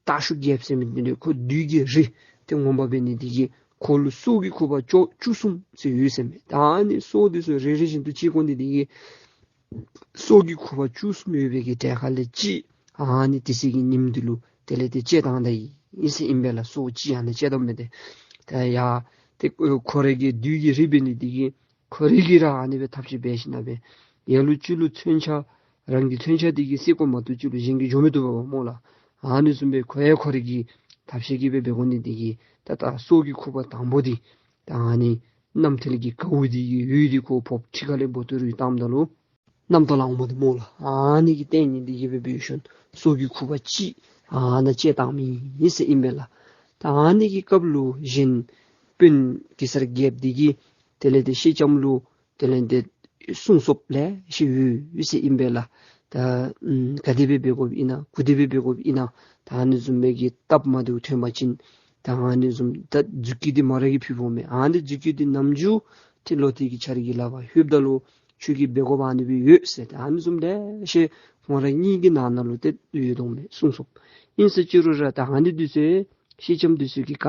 སྟག་ཞུ་རྒྱལཔོ་ཟེར་མི་འདི་ནི་ཁོ་བདུད་ཀྱི་རིགས་ཏེ་ངོ་མ་འབད་ནི་འདི་གིས་ཁོ་ལུ་སྲོག་གི་ཁུ་བ་བཅུ་བཅུ་གསུམ་ཟེར་ཡོད་ཟེར་མས། ད་ཨ་ནི་སྲོག་འདི་ཚུ་རེ་རེ་བཞིན་དུ་བཅད་དགོ་ནི་འདི་གིས་སྲོག་གི་ཁུ་བ་བཅུ་གསུམ་ཡོད་པའི་གི་གྲལ་ཁ་ལས་གཅིག་ཨ་ནི་དེ་ཚེ་གི་ཉིནམ་འདི་ལུ་དེ་ལས་ཏེ་བཅད་བཏང་ད་ཡི་ཟེར་ཨིན་པས་ལགས། སྲོག་གཅིག་ཨ་ནི་བཅད་བཏངམ་མས། ཏེ་ད་ཡ་ཏེ་ཁོ་རའི་གི་བདུད་ཀྱི་རིགས་འབད་ནི་འདི་གིས་ཁོ་རའི་གིས་ར་ཨ་ནི་སྦེ་ཐབས་ཤེས་འབད་ཞིནམ་ལས་སྦེ་ཡ་ལུ་ཅིག་ལུ་མཚོན་ཆ་རང་གི་མཚོན་ཆ་འདི་གིས་བསད་དགོ་མ་གཏོགས་ཅིག་ལུ་གཞན་གྱིས་འགྱོ་མི་བཏུབ་པས་པ་སྨོ་ལགས། ཨ་ནི་བཟུམ་སྦེ་ཁོ་ཡང་ཁོ་རའི་གི་ཐབས་ཤེས་ཀྱིས་སྦེ་འབད་དགོ་ནི་འདི་གིས་ད་ད་སྲོག་གི་ཁུ་བ་དང་པོ་འདི་ད་ཨ་ནི་རྣམ་ཐོས་ཀྱི་གའུ་འདི་གི་འོད་འདི་ཁོ་ཕོག་ཁྲི་ཁ་ལས་འབོ་ཏོ་རུ་བཏངམ་ད་ལུ་རྣམ་རྟོག་ལངམ་འདི་སྨོ་ལགས། ཨ་ནི་གི་རྟེན་ནི་འདི་གིས་སྦེ་འབད་ཞིནམ་སྲོག་གི་ཁུ་བ་གཅིག་ཨ་ནཱ་བཅད་བཏང་མི་ཨིན་ཟེར་ཨིན་པས་ལགས། ད་ཨ་ནི་གི་སྐབས་ལུ་གཞན་དཔོན་གེ་སར་རྒྱལཔོ་འདི་གིས་དེ་ལས་ཏེ་སེང་ལྕམ་ལུ་དེ་ལས་ཏེ་གསུང་སོཔ་ལེ་ཤ་ཡོད་ཟེར་ཨིན་པས་ལགས། ད་ཨམ་ག་དེ་སྦེ་འབད་དགོཔ་ཨིན་ན་གུ་དེ་སྦེ་འབད་དགོཔ་ཨིན་ན་ད་ཨ་ནི་བཟུམ་མའི་གི་སྟབས་མ་བདེཝ་ཐོན་པ་ཅིན་ད་ཨ་ནི་བཟུམ་ད་མཛུབ་དཀྱི་འདི་མོ་ར་གིས་ཕུལ་འོང་མས། ཨ་ནི་མཛུབ་དཀྱི་འདི་ནམ་རྒྱུན་ཏེ་ལོག་སྟེ་གི་ཁྱོད་རའི་གི་ལག་པར་ལྷོདཔ་ད་ལུ་ཁྱོད་ཀྱིས་འབད་དགོཔ་ཨ་ནི་སྦེ་ཡོད་ཟེར། ད་ཨ་ནི་བཟུམ་ལེ་ཤ་ཁོང་ར་གཉིས་ཀྱི་ནང་ན་ལུ་ཏེ་ཡོད་དོ་མས་གསུང་སོཔ། ཨིན་ཟེར་ཅི་རུང་ར་ད་ཨ་ནི་འདི་ཚུ་སེང་ལྕམ་འདི་ཚུ་གིས་ག་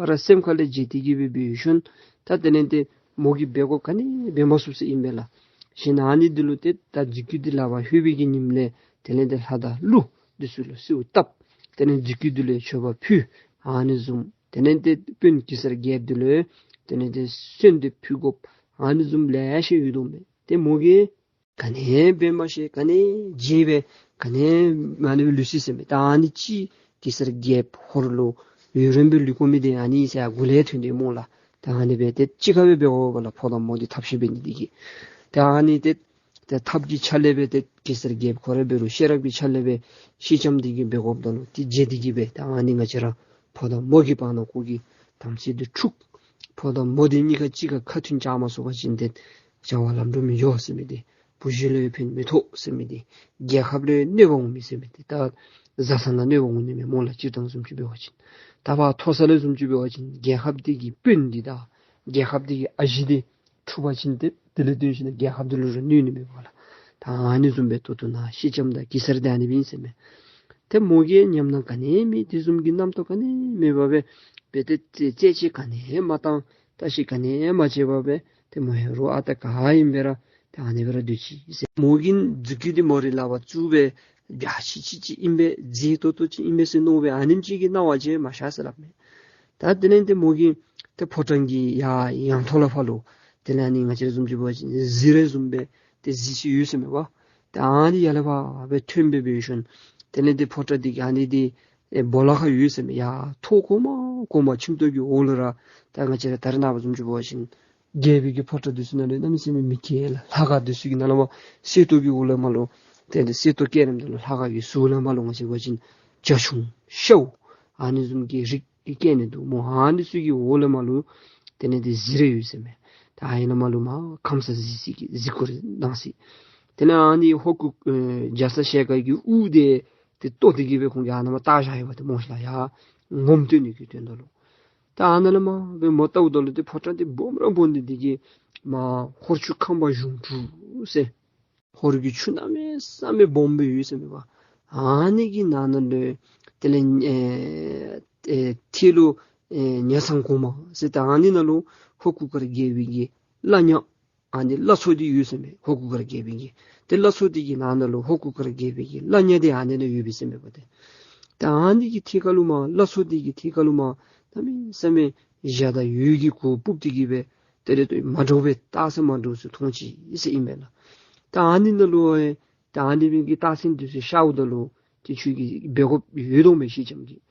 ར་སེམས་ཁ་ལས་བརྗེད་དེ་གི་སྦེ་འབད་ཞིནམ་ད་དེ་ལས་ཏེ་མོ་གིས་འབད་དགོཔ་ག་ནི་འབད་མ་ཚུགས་ཟེར་ཨིན་པས་ལགས། གཞན་ཨ་ནི་འདི་ལུ་ཏེ་ད་མཛུབ་དཀྱི་འདི་ལག་པར་ལྷོད་པའི་གི་ཉིནམ་ལས་དེ་ལས་ཏེ་ལྷ་དང་ཀླུ་འདི་ཚུ་ལུ་གསོལཝ་བཏབ། དེ་ལས་མཛུབ་དཀྱི་འདི་ལུ་མཆོད་པ་ཕུལ། ཨ་ནི་བཟུམ་དེ་ལས་ཏེ་དཔོན་གེ་སར་རྒྱལཔོ་འདི་ལུ་དེ་ལས་ཏེ་གསོལ་འདེབས་ཕུལ་དགོཔ་ཨ་ནི་བཟུམ་ལེ་ཤ་ཡོད་དོ་མས། ཏེ་མོ་གིས་ག་ནི་འབད་མ་ཤེས། ག་ནི་བརྗེད་སྦེ་ག་ནི་མ་ནི་སྦེ་ལུས་སོ་ཟེར་མས། ད་ཨ་ནི་ཅིག་གེ་སར་རྒྱལཔོ་ཧོར་ལུ་ཡུན་རིངམོ་སྦེ་ལུས་དགོ་མི་འདི་ཨ་ནི་ཟེར་མགུ་ལས་ཐོན་ཏེ་སྨོ་ལགས། ད་ཨ་ནི་སྦེ་ཏེ་ཅིག་ཁར་སྦེ་འབད་དགོ་པས་ལགས། ཕོ་དང་མོ་འདི་ཐབས་ཤེས་འབད་ནི་འདི་གིས། ད་ཨ་ནི་ཏེ་ཏེ་ཐབས་ཀྱི་ཆ་ལས་སྦེ་ཏེ་གེ་སར་རྒྱལཔོ་ཁོ་ར་འབད་རུང་ཤེས་རབ་ཀྱི་ཆ་ལས་སྦེ་སེང་ལྕམ་འདི་གིས་འབད་དགོཔ་ད་ལུ་ཏེ་བརྗེད་དེ་གིས་སྦེ་ད་ཨ་ནི་ང་བཅས་ར་ཕོ་དང་མོ་གི་བར་ན་ཁོ་གིས་དམ་ཚིག་འདི་འཁྲུགས། ཕོ་དང་མོ་འདི་གཉིས་ཀ་གཅིག་ཁར་ཁ་མཐུན་བཅའ་མ་ཚུགས་པ་ཅིན་ཏེ་བྱ་བ་ལམ་འགྲོ་མི་འགྱོ་ཟེར་མི་འདི། བུ་གཞི་ལུ་ཡང་ཕན་མི་ཐོགས་ཟེར་མི་འདི། རྒྱལ་ཁབ་ལུ་ཡང་གནོད་པ་འོང་མི་ཟེར་མི་འདི། ད་བཟའ་ཚང་ལུ་གནོད་པ་འོང་ནི་མས་སྨོ་ལགས། སྤྱིར་བཏང་བཟུམ་ཅིག་འབད་བ་ཅིན། ད་ཕར་མཐོ་ས་ལུ་བཟུམ་ཅིག་འབད་བ་ཅིན་རྒྱལ་ཁབ་འདི་གི་དཔོན་འདི་དང་རྒྱལ་ཁབ་འདི་གི་ཨ་ཞེ་འདི་འཁྲུགས་པ་ཅིན་ཏེ་དེ་ལས་བརྟེན་ཞིནམ་ལས་རྒྱལ་ཁབ་འདི་ལུ་ར་གནོད་ནི་མས་སྨོ་ལགས། ད་ཨ་ནི་བཟུམ་སྦེ་ཏོག་ཏོ་ནཱ་སེང་ལྕམ་དང་གེ་སར་འདི་ཨ་ནི་སྦེ་ཨིན་ཟེར་མས། ཏེ་མོ་གིས་ཉམས་སྣང་ག་ནི་མེད། དེ་བཟུམ་གྱི་རྣམ་རྟོག་ག་ནི་མེད་པར་སྦེ་སྦེ་ཏེ་རྩེད་རྩེད་ཅིག་ག་ནི་མ་བཏང་ལྟ་ཞིབ་ག་ནི་མ་བྱས་པར་སྦེ་ཏེ་མོ་ཡང་རོགས་ཨ་རྟག་ག་ཨིན་པས་ར་ཏེ་ཨ་ནི་སྦེ་ར་སྡོད་ཅི་ཟེར། མོ་གིས་མཛུབ་གུ་འདི་མོ་རའི་ལག་པར་བཙུགས་སྦེ་འཇའ་ཆི་ཆི་ཅིག་ཨིན་པས། མཛེས་ཏོག་ཏོ་ཅིག་ཨིན་པས་ཟེར་མནོ་སྦེ་ཨ་ནེམ་ཅིག་གི་སྣང་བ་ཅིག་མ་ཤར་ཟེར་སླབ་མས། ད་དེ་ལས་ཏེ་མོ་གིས་ཏེ་ཕོ་བྲང་གི་ཡར་ཡང་ཐོག་ལས་ཕར་ལུ་དེ་ལས་ཨ་ནི་ང་བཅས་ར་བཟུམ་ཅིག་འབད་བ་ཅིན་གཟི་རིས་བཟུམ་སྦེ་ཏེ་གཟི་ཅིག་ཡོད་ཟེར་མས་པ། ཏེ་ཨ་ནི་ཡར་ལས་ཕར་སྦེ་ཐོན་སྦེ་འབད་ཞིནམ་དེ་ལས་ཏེ་ཕོ་བྲང་འདི་གི་ཨ་ནི་འདི་ཨེ་སྦོ་ལོགས་ཁར་ཡོད་ཟེར་མས། ཡར་ཐོག་གོང་མ་གོང་མ་ཁྱིམ་ཐོག་གི་འོག་ལུ་ར་ད་ང་བཅས་ར་ད་རེས་ནངས་པ་བཟུམ་ཅིག་འབད་བ་ཅིན་རྒྱལ་པོའི་གི་ཕོ་བྲང་འདི་ཚུ་ནང་ལུ་གནམ་མེད་ས་མེད་མི་སྐྱེལ་ལགས། ལྷ་ཁང་འདི་ཚུ་གི་ནང་ལུ་མར་གསེར་ཏོག་གི་འོག་ལས་མར་ལུ་ཏེ་ཏེ་གསེར་ཏོག་བཀལ་ནི་འདི་ལུ་ལྷ་ཁང་གི་ཟུར་ལས་མར་ལུ་ང་བཅས་འབད་བ་ཅིན་བྱ་ཁྱུང་ཤཝ་ཨ་ནི་བཟུམ་གྱི་རིགས་ཀྱིས་བཀལ་ནི་འདུག་སྨོ། ཨ་ནི་ཚུ་གི་འོག་ལས་མར་ལུ་དེ་ལས་ཏེ་གཟི་རིས་ཡོད་ཟེར་མས། ད་ཨ་ནི་ལས་མར་ལུ་མར་ཁམས་སངས་གཟིགས་ས་གི་གཟིགས་སྐོར་གནང་ས། དེ་ལས་ཨ་ནི་ཧོར་གུར་ཨེ་རྒྱ་ཚ་ཞལ་དཀར་གྱི་དབུ་འདི་ཏེ་བཏོག་སྟེ་གིས་སྦེ་ཁོང་གིས་ཨ་ནཱ་མར་བཏགས་བཞག་ཡོདཔ་འདི་སྨོ་ཤིག་ལགས། ཡར་ངོམ་སྟོན་ནི་གི་དོན་དག་ལུ། ད་ཨ་ནཱ་ལས་མར་སྦེ་མར་བལྟཝ་ད་ལུ་ཏེ་ཕོ་བྲང་འདི་སྦོམ་ར་སྦོམ་སྟེ་འདི་གིས་མར་ཧོར་ཆུ་ཁམས་པ་གཞུང་དྲུག་ཟེར་ཧོར་གྱི་ཆུ་གནམ་མེད་ས་མེད་སྦོམ་སྦེ་ཡོད་ཟེར་མས་པ། ཨ་ནི་གི་ནང་ན་ལུ་དེ་ལས་ཨེ་ཨེ་ཐད་ལུ་ཨེ་ཉ་ཚང་གོང་མ་ཟེར་ད་ཨ་ནི་ནང་ལུ་ཧོར་གུར་དཀར་རྒྱལ་པོའི་གི་བླ་ཉ་ཨ་ནི་བླ་མཚོ་འདི་ཡོད་ཟེར་མས། ཧོར་གུར་དཀར་རྒྱལ་པོའི་གི་ཏེ་བླ་མཚོ་འདི་གི་ནང་ན་ལུ་ཧོར་གུར་དཀར་རྒྱལ་པོའི་གི་བླ་ཉ་འདི་ཨ་ནི་ནང་ཡོད་པས་ཟེར་མས་པ་ཏེ། ད་ཨ་ནི་གི་ཐད་ཁར་ལུ་མར་བླ་མཚོ་འདི་གི་ཐད་ཁར་ལུ་མར་གནམ་མེད་ས་མེད་འཇའ་དང་འོད་ཀྱི་གུར་སྤུབས་ཏེ་གིས་སྦེ་དེ་ལས་ཏེ་མ་འདྲཝ་སྦེ་རྟགས་མཚན་མ་འདྲཝ་ཚུ་མཐོང་ཅི་ཟེར་ཨིན་མས་ལགས། ད་ཨ་ནི་ནང་ལུ་ཨེ་ད་ཨ་ནི་སྦེ་གི་རྟགས་མཚན་འདི་ཚུ་ཤརཝ་ད་ལུ་ཏེ་ཁྱོད་ཀྱིས་འབད་དགོཔ་ཡོད་དོ་མས་སེང་ལྕམ་གྱིས།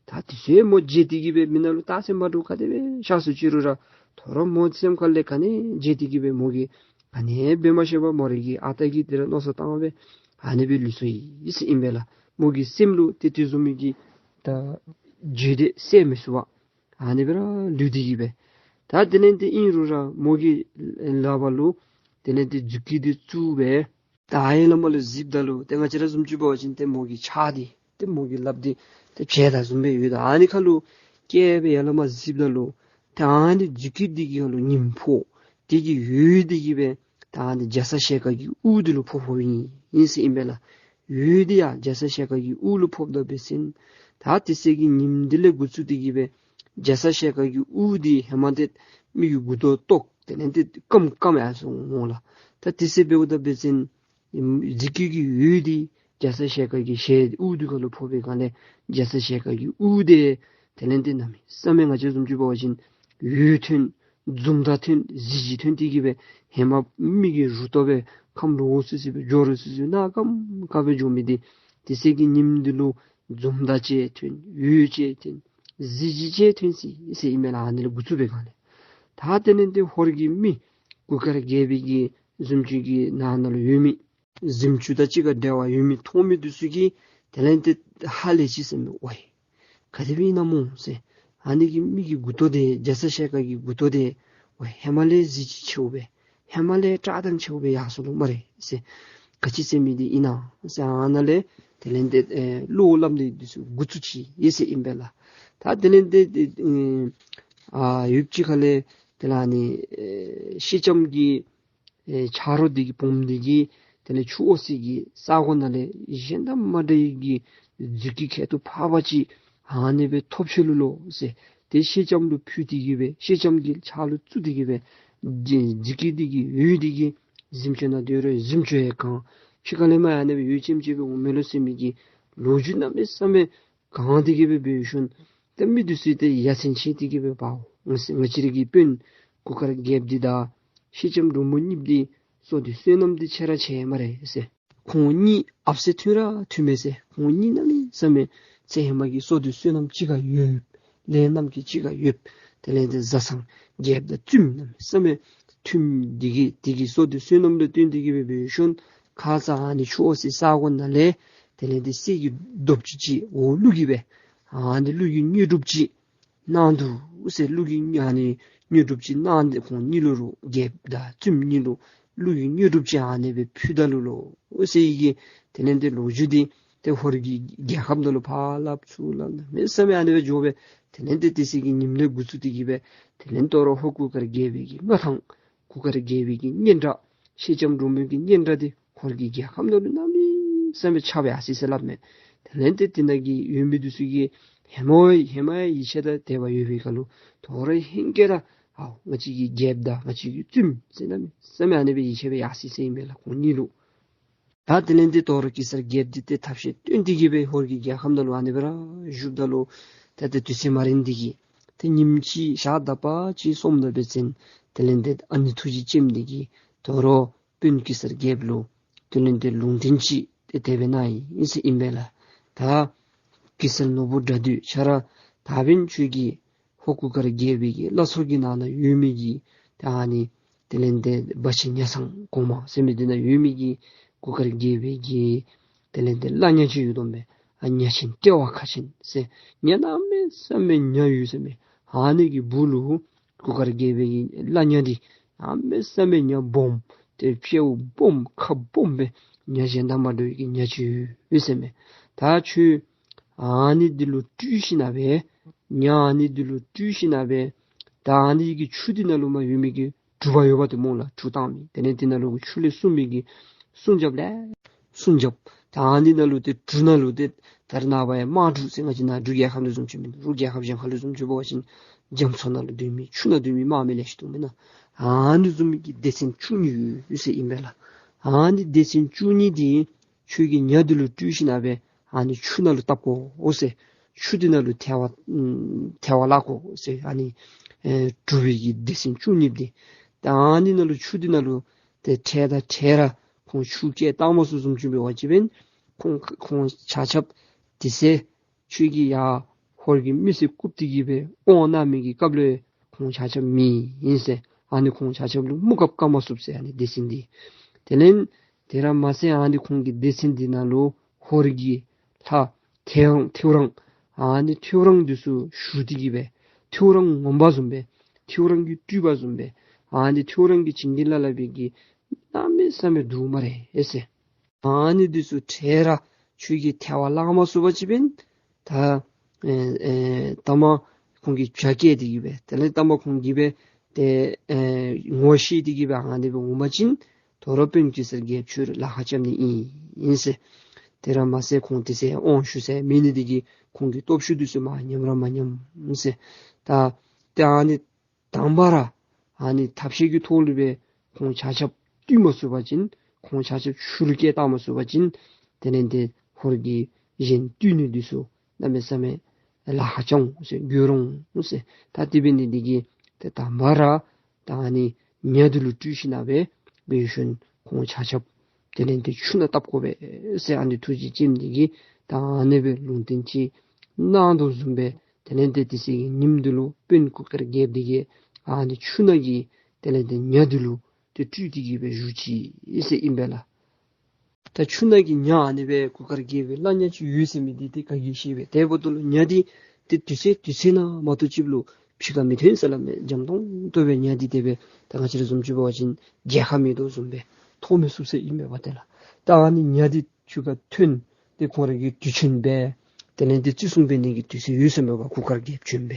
ད་དེ་ཚུ་མོ་བརྗེད་དེ་གིས་སྦེ་མི་ནང་ལུ་རྟགས་མཚན་མ་འདྲཝ་ག་དེ་སྦེ་ཤར་སོང་ཅི་རུང་ར་ད་རུང་མོ་སེམས་ཁ་ལས་ག་ནི་བརྗེད་དེ་གིས་སྦེ་མོ་གིས་ག་ནི་འབད་མ་ཤེས་པར་མོ་རའི་གི་ཨ་རྟག་གིས་དེ་ར་མནོ་བསམ་བཏང་སྦེ་ཨ་ནི་སྦེ་ལུས་སོ་ཡི་ཟེར་ཨིན་པས་ལགས། མོ་གི་སེམས་ལུ་ཏེ་དེ་བཟུམ་མའི་གི་ད་བརྗེད་དེ་སེམས་མི་སོ་བར་ཨ་ནི་སྦེ་ར་ལུས་ཏེ་གིས་སྦེ། ད་དེ་ལས་ཏེ་ཨིན་རུང་ར་མོ་གི་ལག་པར་ལུ་དེ་ལས་ཏེ་མཛུབ་གུ་འདི་བཙུགས་སྦེ་ད་ཨ་ཡི་ལས་མར་ལུ་གཟིགསཔ་ད་ལུ་ཏེ་ང་བཅས་ར་བཟུམ་ཅིག་འབད་བ་ཅིན་ཏེ་མོ་གི་ཕྱག་འདི་ཏེ་མོ་གི་ལགཔ་འདི་ཏེ་བྱེ་ད་བཟུམ་སྦེ་ཡོད་ད། ཨ་ནི་ཁར་ལུ་བཀལ་སྦེ་ཡར་ལས་མར་གཟིགསཔ་ད་ལུ་ཏེ་ཨ་ནི་མཛུབ་གུ་འདི་གི་ཁར་ལུ་ཉིམ་ཕོག་འདི་གི་འོད་འདི་གིས་སྦེ་ད་ཨ་ནི་རྒྱ་ཚ་ཞལ་དཀར་གྱི་དབུ་འདི་ལུ་ཕོག་ཕོགཔ་ཨིན་ཨིན་ཟེར་ཨིན་པས་ལགས། འོད་འདི་ཡར་རྒྱ་ཚ་ཞལ་དཀར་གྱི་དབུ་ལུ་ཕོགཔ་ད་འབད་བ་ཅིན་ད་དེ་ཚེ་གི་ཉིམ་འདི་ལས་འགོ་བཙུགས་ཏེ་གིས་སྦེ་རྒྱ་ཚ་ཞལ་དཀར་གྱི་དབུ་འདི་ཧེ་མ་འདི་མི་གི་མགུ་ཏོ་བཏོག་དེ་ལས་ཏེ་སྐམ་སྐམ་ཡར་སོང་འོང་ལགས། ད་དེ་ཚེ་འབདཝ་ད་འབད་བ་ཅིན་མཛུབ་གུ་གི་འོད་འདི་རྒྱ་ཚ་ཞལ་དཀར་གྱི་ཞལ་དབུ་འདི་ཁར་ལུ་ཕོག་པའི་སྒང་ལས་རྒྱ་ཚ་ཞལ་དཀར་གྱི་དབུ་འདི་དེ་ལས་ཏེ་གནམ་མེད་ས་མེད་ང་བཅས་བཟུམ་ཅིག་འབད་བ་ཅིན་འོད་ཐོན་འཛུམ་མདངས་ཐོན་གཟི་བརྗིད་ཐོན་ཏེ་གིས་སྦེ་ཧེ་མ་མི་གི་རུ་ཏོ་སྦེ་ཁམས་ལོག་སི་སི་སྦེ་འགྱོ་རུང་སི་སི་སྦེ་གནག་སྐམ་སྐམ་སྦེ་འགྱོ་མི་འདི་དེ་ཚེ་གི་ཉིམ་འདི་ལུ་འཛུམ་མདངས་ཅིག་ཐོན་འོད་ཅིག་ཐོན་གཟི་བརྗིད་ཅིག་ཐོན་ཅི་ཟེར་ཨིན་མས་ལགས། ཨ་ནི་ལས་འགོ་བཙུགས་པའི་སྒང་ལས། ད་དེ་ལས་ཏེ་ཧོར་གྱི་མི་གུར་དཀར་རྒྱལ་པོའི་གི་བཟུམ་ཅིག་གི་ནང་ན་ལུ་ཡོད་མི་གཟིམ་ཅུང་དང་གཅིག་ཁར་འབྲེལ་བ་ཡོད་མི་མཐོང་མི་འདི་ཚུ་གིས་དེ་ལས་ཏེ་ཧ་ལས་ཅི་ཟེར་མས། ཝའི་ག་དེ་སྦེ་ཨིན་ན་སྨོ་ཟེར། ཨ་ནི་གི་མི་གི་མགུ་ཏོ་འདི་རྒྱ་ཚ་ཞལ་དཀར་གྱི་མགུ་ཏོ་འདི་ཝའི་ཧེ་མ་ལས་གཟི་བརྗིད་ཆེཝ་སྦེ་ཧེ་མ་ལས་བཀྲག་མདངས་ཆེཝ་སྦེ་ཡར་སོང་ནུག་སྨ་རེ་ཟེར། ག་ཅི་ཟེར་མི་འདི་ཨིན་ན་ཟེར་ཨ་ནཱ་ལས་དེ་ལས་ཏེ་ཨེ་བློ་སླབ་ནི་འདི་ཚུ་འགོ་བཙུགས་ཅི་ཡི་ཟེར་ཨིན་པས་ལགས། ད་དེ་ལས་ཏེ་ཨེ་ཨ་ཡུདཔ་ཅིག་ཁ་ལས་དེ་ལས་ཨ་ནི་ཨེ་སེང་ལྕམ་གྱི་ཨེ་ཆ་རོགས་འདི་གི་བུམོ་འདི་གིས་དེ་ལས་ཆུ་འོ་སི་གི་ས་གོ་ནང་ལས་གཞན་དང་མ་འདྲ་བའི་གི་མཛུབ་གུ་ཁྱད་དུ་འཕགས་པ་ཅིག་ཨ་ནི་སྦེ་ཐོབ་ཅི་ལོ་ལོ་ཟེར། ཏེ་སེང་ལྕམ་ལུ་ཕུལ་ཏེ་གིས་སྦེ་སེང་ལྕམ་གྱི་ཕྱག་ལུ་བཙུགས་ཏེ་གིས་སྦེ་མཛུབ་གུ་འདི་གི་འོད་འདི་གིས་གཟིམ་ཅུང་ནང་སྡོད་རུང་གཟིམ་ཅུང་ཡང་གང་། ཕྱི་ཁ་ལས་མར་ཨ་ནི་སྦེ་འོད་ཅེམ་ཅེམ་སྦེ་འོང་མས་ལོ་ཟེར་མི་གི་ལོ་རྒྱུས་གནམ་མེད་ས་མེད་གང་སྟེ་གིས་སྦེ་འབད་ཞིནམ་ ཏེ་མི་འདི་ཚུ་ཏེ་ཡ་མཚན་ཆེ་སྟེ་གི་སྦེ་པའོ། ང་བཅས་ར་གི་དཔོན་གུར་དཀར་རྒྱལཔོ་འདི་དང་སེང་ལྕམ་འབྲུག་མོ་གཉིསཔོ་འདི་བསོད་བདེ་བསོད་ནམས་འདི་ཆེ་ར་ཆེ་སྨ་རེ་ཟེར། ཁོང་གཉིས་ཨཔ་སེ་མཐུན་ར་མཐུན་མས་ཟེར། ཁོང་གཉིས་གནམ་མེད་ས་མེད་ཚེ་ཧེ་མ་གི་བསོད་བདེ་བསོད་ནམས་གཅིག་ཁར་ཡོད། ལས་རྣམ་རྒྱལ་གཅིག་ཁར་ཡོད། དེ་ལས་ཏེ་བཟའ་ཚང་རྒྱལཔོ་དང་བཙུནམོ་གནམ་མེད་ས་མེད་མཐུནམ་འདི་གིས་དེ་གི་བསོད་བདེ་བསོད་ནམས་ལུ་བརྟེན་ཏེ་གི་སྦེ་འབད་ཞིནམ་ཁ་ཙ་ཨ་ནི་ཆུ་འོ་སི་ས་གོ་ནང་ལས་དེ་ལས་ཏེ་གསེར་གྱི་རྡོབ་ཅིག་ཅིག་འོག་བླུགས་ཏེ་སྦེ་ཨ་ནི་ཀླུ་གི་དངོས་གྲུབ་ཅིག་གནང་འདུག་ཟེར། ཀླུ་གི་ཨ་ནི་དངོས་གྲུབ་ཅིག་གནང་སྟེ་ཁོང་གཉིས་ལུ་རུང་རྒྱལཔོ་དང་བཙུནམོ་གཉིས་ལུ་ཀླུ་གི་དངོས་གྲུབ་ཅིག་ཨ་ནི་སྦེ་ཕུལ་ད་ལུ་ལོ་ཟེར་ཡི་གི་དེ་ལས་ཏེ་ལོ་རྒྱུས་འདི་ཏེ་ཧོར་གྱི་རྒྱལ་ཁམས་ནང་ལུ་ཕར་ལྷབ་ཚུར་ལྷབ་གནམ་མེད་ས་མེད་ཨ་ནི་སྦེ་འགྱོ་སྦེ་དེ་ལས་ཏེ་དེ་ཚེ་གི་ཉིནམ་ལས་འགོ་བཙུགས་ཏེ་གི་སྦེ་དེ་ལས་དོ་རུང་ཧོར་གུར་དཀར་རྒྱལ་པོའི་གི་མངའ་ཐང་གུར་དཀར་རྒྱལ་པོའི་གི་སྙན་གྲགས་སེང་ལྕམ་འབྲུག་མོའི་གི་སྙན་གྲགས་འདི་ཧོར་གྱི་རྒྱལ་ཁམས་ནང་ལུ་གནམ་མེད་ས་མེད་ཁྱབ་ཡར་སོ་ཡི་ཟེར་སླབ་མས། དེ་ལས་ཏེ་དེ་ནང་གི་ཡོད་མི་འདི་ཚུ་གིས་ཧེ་མ་ཧེ་མ་ཡང་ཡིད་ཆེས་དང་དད་པ་ཡོད་པའི་སྐབས་ལུ་དོ་རུང་ཧེང་སྐལ་ར་ཨའོ་ང་བཅས་ཀྱི་རྒྱལཔོ་དང་ང་བཅས་ཀྱི་བཙུནམོ་ཟེར་གནམ་མེད་ས་མེད་ཨ་ནི་སྦེ་ཡིད་ཆེས་སྦེ་ཡར་སོ་ཡི་ཟེར་ཨིན་པས་ལགས་ཁོང་གཉིས་ལུ། ད་དེ་ལས་ཏེ་དོ་རུང་གེ་སར་རྒྱལཔོ་འདི་ཏེ་ཐབས་ཤེས་བཏོན་ཏེ་གི་སྦེ་ཧོར་གྱི་རྒྱལ་ཁམས་ནང་ལུ་ཨ་ནི་སྦེ་ར་བཞུགསཔ་ད་ལུ་ད་ཏེ་དུས་ཚོད་མ་རན་ཏེ་གི་ཏེ་ཉིནམ་གཅིག་ཞག་དག་པ་ཅིག་སོངམ་ད་འབད་བ་ཅིན་དེ་ལས་ཏེ་ཨ་ནེ་ཐུགས་རྗེ་ཅནམ་འདི་གིས་དོ་རུང་དཔོན་གེ་སར་རྒྱལཔོ་ལུ་དེ་ལས་ཏེ་ལུང་བསྟན་ཅིག་ཏེ་དེ་སྦེ་གནང་ཡི་ཟེར་ཨིན་པས་ལགས། ད་གེ་སར་ནོར་བུ་དགྲ་འདུལ་ཁྱོད་ར་ད་འབདན་ཁྱོད་ཀྱིས་ཧོར་གུར་དཀར་རྒྱལ་པོའི་གི་བླ་མཚོ་གི་ནང་ན་ཡོད་མི་གི་ད་ཨ་ནི་དེ་ལས་ཏེ་སྦ་ཆེན་ཉ་ཚང་གོང་མ་ཟེར་མི་འདི་ནང་ཡོད་མི་གི་གུར་དཀར་རྒྱལ་པོའི་གི་དེ་ལས་ཏེ་བླ་ཉ་ཅིག་ཡོད་དོ་མས། ཨ་ཉ་ཆེན་ཏེ་བ་ཁ་ཆེན་ཟེར་ཉ་གནམ་མེད་ས་མེད་ཉ་ཡོད་ཟེར་མས། ཨ་ནི་གི་སྦུག་ལུ་གུར་དཀར་རྒྱལ་པོའི་གི་བླ་ཉ་འདི་གནམ་མེད་ས་མེད་ཉ་སྦོམ་ཏེ་སྤྱི་བོ་སྦོམ་ཁ་སྦོམ་སྦེ་ཉ་གཞན་དང་མ་འདྲ་བའི་གི་ཉ་ཅིག་ཡོད་ཟེར་མས། ད་ཁྱོད་ཨ་ནི་འདི་ལུ་སྤྲུལ་ཞིན་ན་སྦེ་ཉ་ཨ་ནི་འདི་ལུ་སྤྲུལ་ཞིན་ན་སྦེ་ད་ཨ་ནི་གི་ཆུ་འདི་ནང་ལུ་མར་ཡོད་མི་གི་གྲུ་པ་ཡོདཔ་འདི་སྨོ་ལགས། གྲུ་བཏང་མི་དེ་ལས་འདི་ནང་ལུ་ཆུ་ལས་སྲུང་མི་གི་སྲུང་རྒྱབ་ལས་སྲུང་རྒྱབ་ད་ཨ་ནི་ནང་ལུ་ཏེ་གྲུ་ནང་ལུ་ཏེ་ད་རེས་ནངས་པ་ཡང་དམག་གྲུ་ཟེར་ང་བཅས་ནཱ་འབྲུག་རྒྱལ་ཁབ་ལུ་བཟུམ་ཅིག་མེན། འབྲུག་རྒྱལ་ཁབ་གཞན་ཁ་ལུ་བཟུམ་ཅིག་འབད་བ་ཅིན་རྒྱ་མཚོ་ནང་ལུ་སྡོད་མི་ཆུ་ནང་སྡོད་མི་དམག་མི་ལེ་ཤ་འདུག་མེན་ན། ཨ་ནི་བཟུམ་མའི་གི་སྡེ་ཚན་བཅུ་གཉིས་ཡོད་ཟེར་ཨིན་པས་ལགས། ཨ་ནི་སྡེ་ཚན་བཅུ་གཉིས་འདི་ཁྱོད་ཀྱིས་ཉ་འདི་ལུ་སྤྲུལ་ཞིན་ན་སྦེ་ཨ་ནི་ཆུ་ནང་ལུ་བཏབ་དགོ་ཟེར། ཆུ་འདི་ནང་ལུ་ཐལ་བ་ཨམ་ཐལ་བ་བརླག་དགོ་ཟེར། ཨ་ནི་ཨེ་གྲུ་པའི་གི་སྡེ་ཚན་བཅུ་གཉིས་འདི་ད་ཨ་ནི་ནང་ལུ་ཆུ་འདི་ནང་ལུ་ཏེ་ཁྲལ་དང་ཁྲལ་ར་ཁོང་ཆུ་བསྐྱལ་བཏང་མ་ཚུགསཔ་བཟུམ་ཅིག་འབད་བ་ཅིན་ཁོང་ཁོང་ཆ་ཁྱབ་དེ་ཚེ་ཁྱོད་ཀྱིས་ཡར་ཧོར་གྱི་མི་སེར་བཀུག་སྟེ་གི་སྦེ་དབང་གནང་མི་གི་སྐབས་ལུ་ཁོང་ཆ་ཁྱབ་མེད་ཨིན་ཟེར། ཨ་ནི་ཁོང་ཆ་ཁྱབ་ལུ་དམུ་གབ་བཀལ་མ་ཚུགས་ཟེར། ཨ་ནི་སྡེ་ཚན་འདི་དེ་ལས་དེ་ར་མ་ཚད་ཨ་ནི་ཁོང་གི་སྡེ་ཚན་འདི་ནང་ལུ་ཧོར་གྱི་ལྷ་ཐེའུ་རང་ཐེའུ་རང་ཨ་ནི་ཐེའུ་རང་འདི་ཚུ་བཞུགས་ཏེ་གི་སྦེ་ཐེའུ་རང་ངོ་མ་བཟུམ་སྦེ་ཐེའུ་རང་གི་སྤྲུལ་པ་བཟུམ་སྦེ་ཨ་ནི་ཐེའུ་རང་གི་བྱིན་གྱིས་བརླབས་པའི་གི་གནམ་མེད་ས་མེད་འདུག་སྨ་རེ་ཟེར། ཨ་ནི་འདི་ཚུ་ཁྲལ་ར་ཁྱོད་ཀྱིས་ཐལ་བ་བརླག་མ་ཚུགས་པ་ཅིན་འབདན་ད་ཨེ་ཨེ་ལྟ་མ་ཁོང་གིས་བྱ་བསྐྱེད་དེ་གི་སྦེ་དེ་ལས་ལྟ་མ་ཁོང་གིས་སྦེ་ཏེ་ཨེ་ངོ་ཤེས་ཏེ་གི་སྦེ་ཨ་ནི་སྦེ་འོང་པ་ཅིན་དོ་རུང་དཔོན་གེ་སར་རྒྱལཔོ་ཁྱོད་ལཱ་ཁག་རྐྱབ་ནི་ཨིན་ཨིན་ཟེར། དེ་ར་མ་ཚད་ཁོང་དེ་ཚེ་དབང་ཞུ་ས་མེད་ནི་འདི་གིས་ཁོང་གི་སྟོབས་ཤུགས་འདི་ཚུ་མར་ཉམས་ར་མར་ཉམས་ཟེར། ད་ཏེ་ཨ་ནི་དང་པ་ར་ཨ་ནི་ཐབས་ཤེས་ཀྱི་ཐོག་ལུ་སྦེ་ཁོང་ཆ་ཁྱབ་བཏུལ་མ་ཚུགས་པ་ཅིན་ཁོང་ཆ་ཁྱབ་ཆུ་ལུ་བསྐྱལ་བཏང་མ་ཚུགས་པ་ཅིན་དེ་ལས་ཏེ་ཧོར་གྱི་གཞན་བཏུལ་ནི་འདི་ཚུ་གནམ་མེད་ས་མེད་ལཱ་ཁག་འོང་ཟེར་འགྱོ་རུང་ཟེར། ད་དེ་འབད་ནི་འདི་གིས་ཏེ་དང་པ་ར་ད་ཨ་ནི་ཉ་འདི་ལུ་སྤྲུལ་ཞིན་ན་སྦེ་འབད་ཞིནམ་ཁོང་ཆ་ཁྱབ་དེ་ལས་ཏེ་ཆུ་ནང་བཏབ་དགོ་པས་ཟེར་ཨ་ནི་ཐུགས་རྗེ་ཅནམ་འདི་གིས་ད་ཨ་ནི་སྦེ་ལུང་བསྟན་ཅིག་གནང་དོ་བཟུམ་སྦེ་དེ་ལས་ཏེ་དེ་ཚེ་གི་ཉིནམ་འདི་ལུ་དཔོན་གུར་དཀར་རྒྱལཔོ་འདི་གིས་ཨ་ནི་ཆུ་ནང་གི་དེ་ལས་ཏེ་ཉ་འདི་ལུ་ཏེ་སྤྲུལ་ཏེ་གི་སྦེ་བཞུགས་ཅི་ཟེར་ཨིན་པས་ལགས། ད་ཆུ་ནང་གི་ཉ་ཨ་ནི་སྦེ་གུར་དཀར་རྒྱལ་པོའི་བླ་ཉ་ཅིག་ཡོད་ཟེར་མི་འདི་ཏེ་ག་གིས་ཤེས་པས། དེ་འབདཝ་ད་ལུ་ཉ་འདི་ཏེ་དུས་ཚོད་དུས་ཚོད་ནང་མ་གཏོགས་ཅིག་ལུ་ཕྱི་ཁར་མི་ཐོན་ཟེར་སླབ་མས། འཇམ་ཏོང་ཏོ་སྦེ་ཉ་འདི་དེ་སྦེ་ད་ང་བཅས་ར་བཟུམ་ཅིག་འབད་བ་ཅིན་མཇལ་ཁ་མེད་དོ་བཟུམ་སྦེ་མཐོང་མི་ཚུགས་ཟེར་ཨིན་མས་པ་ཏེ་ལགས། ད་ཨ་ནི་ཉ་འདི་ཆུ་ཁར་ཐོན་ཏེ་ཁོང་ར་གི་དུས་ཆེན་འབད་དེ་ལས་ཏེ་བརྩི་སྲུང་འབད་ནི་གི་དུས་ཚོད་ཡོད་ཟེར་མས་པ། གུར་དཀར་རྒྱལཔོ་བྱོན་སྦེ་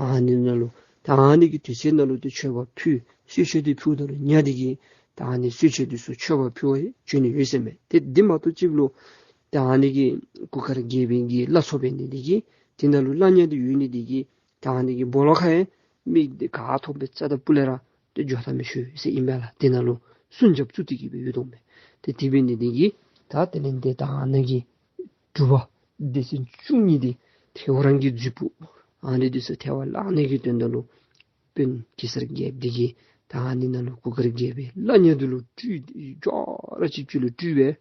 ཨ་ནི་ནང་ལུ་ད་ཨ་ནི་གི་དུས་ཚོད་ནང་ལུ་ཏེ་མཆོད་པ་ཕུལ་གསོལ་མཆོད་འདི་ཕུལཝ་ད་ལུ་ཉ་འདི་གིས་ད་ཨ་ནི་གསོལ་མཆོད་འདི་ཚུ་མཆོད་པ་ཕུལ་བར་བྱོན་ནི་ཡོད་ཟེར་མས། ཏེ་འདི་མ་གཏོགས་ཅིག་ལུ་ད་ཨ་ནི་གི་གུར་དཀར་རྒྱལ་པོའི་གི་བླ་མཚོ་འབད་ནི་འདི་གིས་དེ་ནང་ལུ་བླ་ཉ་འདི་ཡོད་ནི་འདི་གིས་ད་ཨ་ནི་གི་སྦོ་ལོགས་ཁར་ཡང་མི་འདི་ག་ཐོབ་སྦེ་རྩ་དང་སྤུ་ལས་ར་ཏེ་འགྱོ་ཐབས་མི་ཆོག་ཟེར་ཨིན་པས་ལགས། དེ་ནང་ལུ་སྲུང་རྒྱབ་བཙུགས་ཏེ་གི་སྦེ་ཡོད་དོ་མས། ཏེ་དེ་འབད་ནི་འདི་གིས་ད་དེ་ལས་ཏེ་ད་ཨ་ནི་གི་གྲུ་པ་སྡེ་ཚན་བཅུ་གཉིས་འདི་ཐེའུ་རང་གི་རྫིག་པོ་ ཨ་ནི་འདི་ཚུ་ཐལ་བར་བརླག་ནི་གི་དོན་དག་ལུ་དཔོན་གེ་སར་རྒྱལཔོ་འདི་གིས་ད་ཨ་ནི་ནང་ལུ་གུར་དཀར་རྒྱལ་པོའི་བླ་ཉེ་འདི་ལུ་སྤྲུལ་ཏེ་ཅོག་ར་ཅིག་ཅིག་ལུ་སྤྲུལ་སྦེ་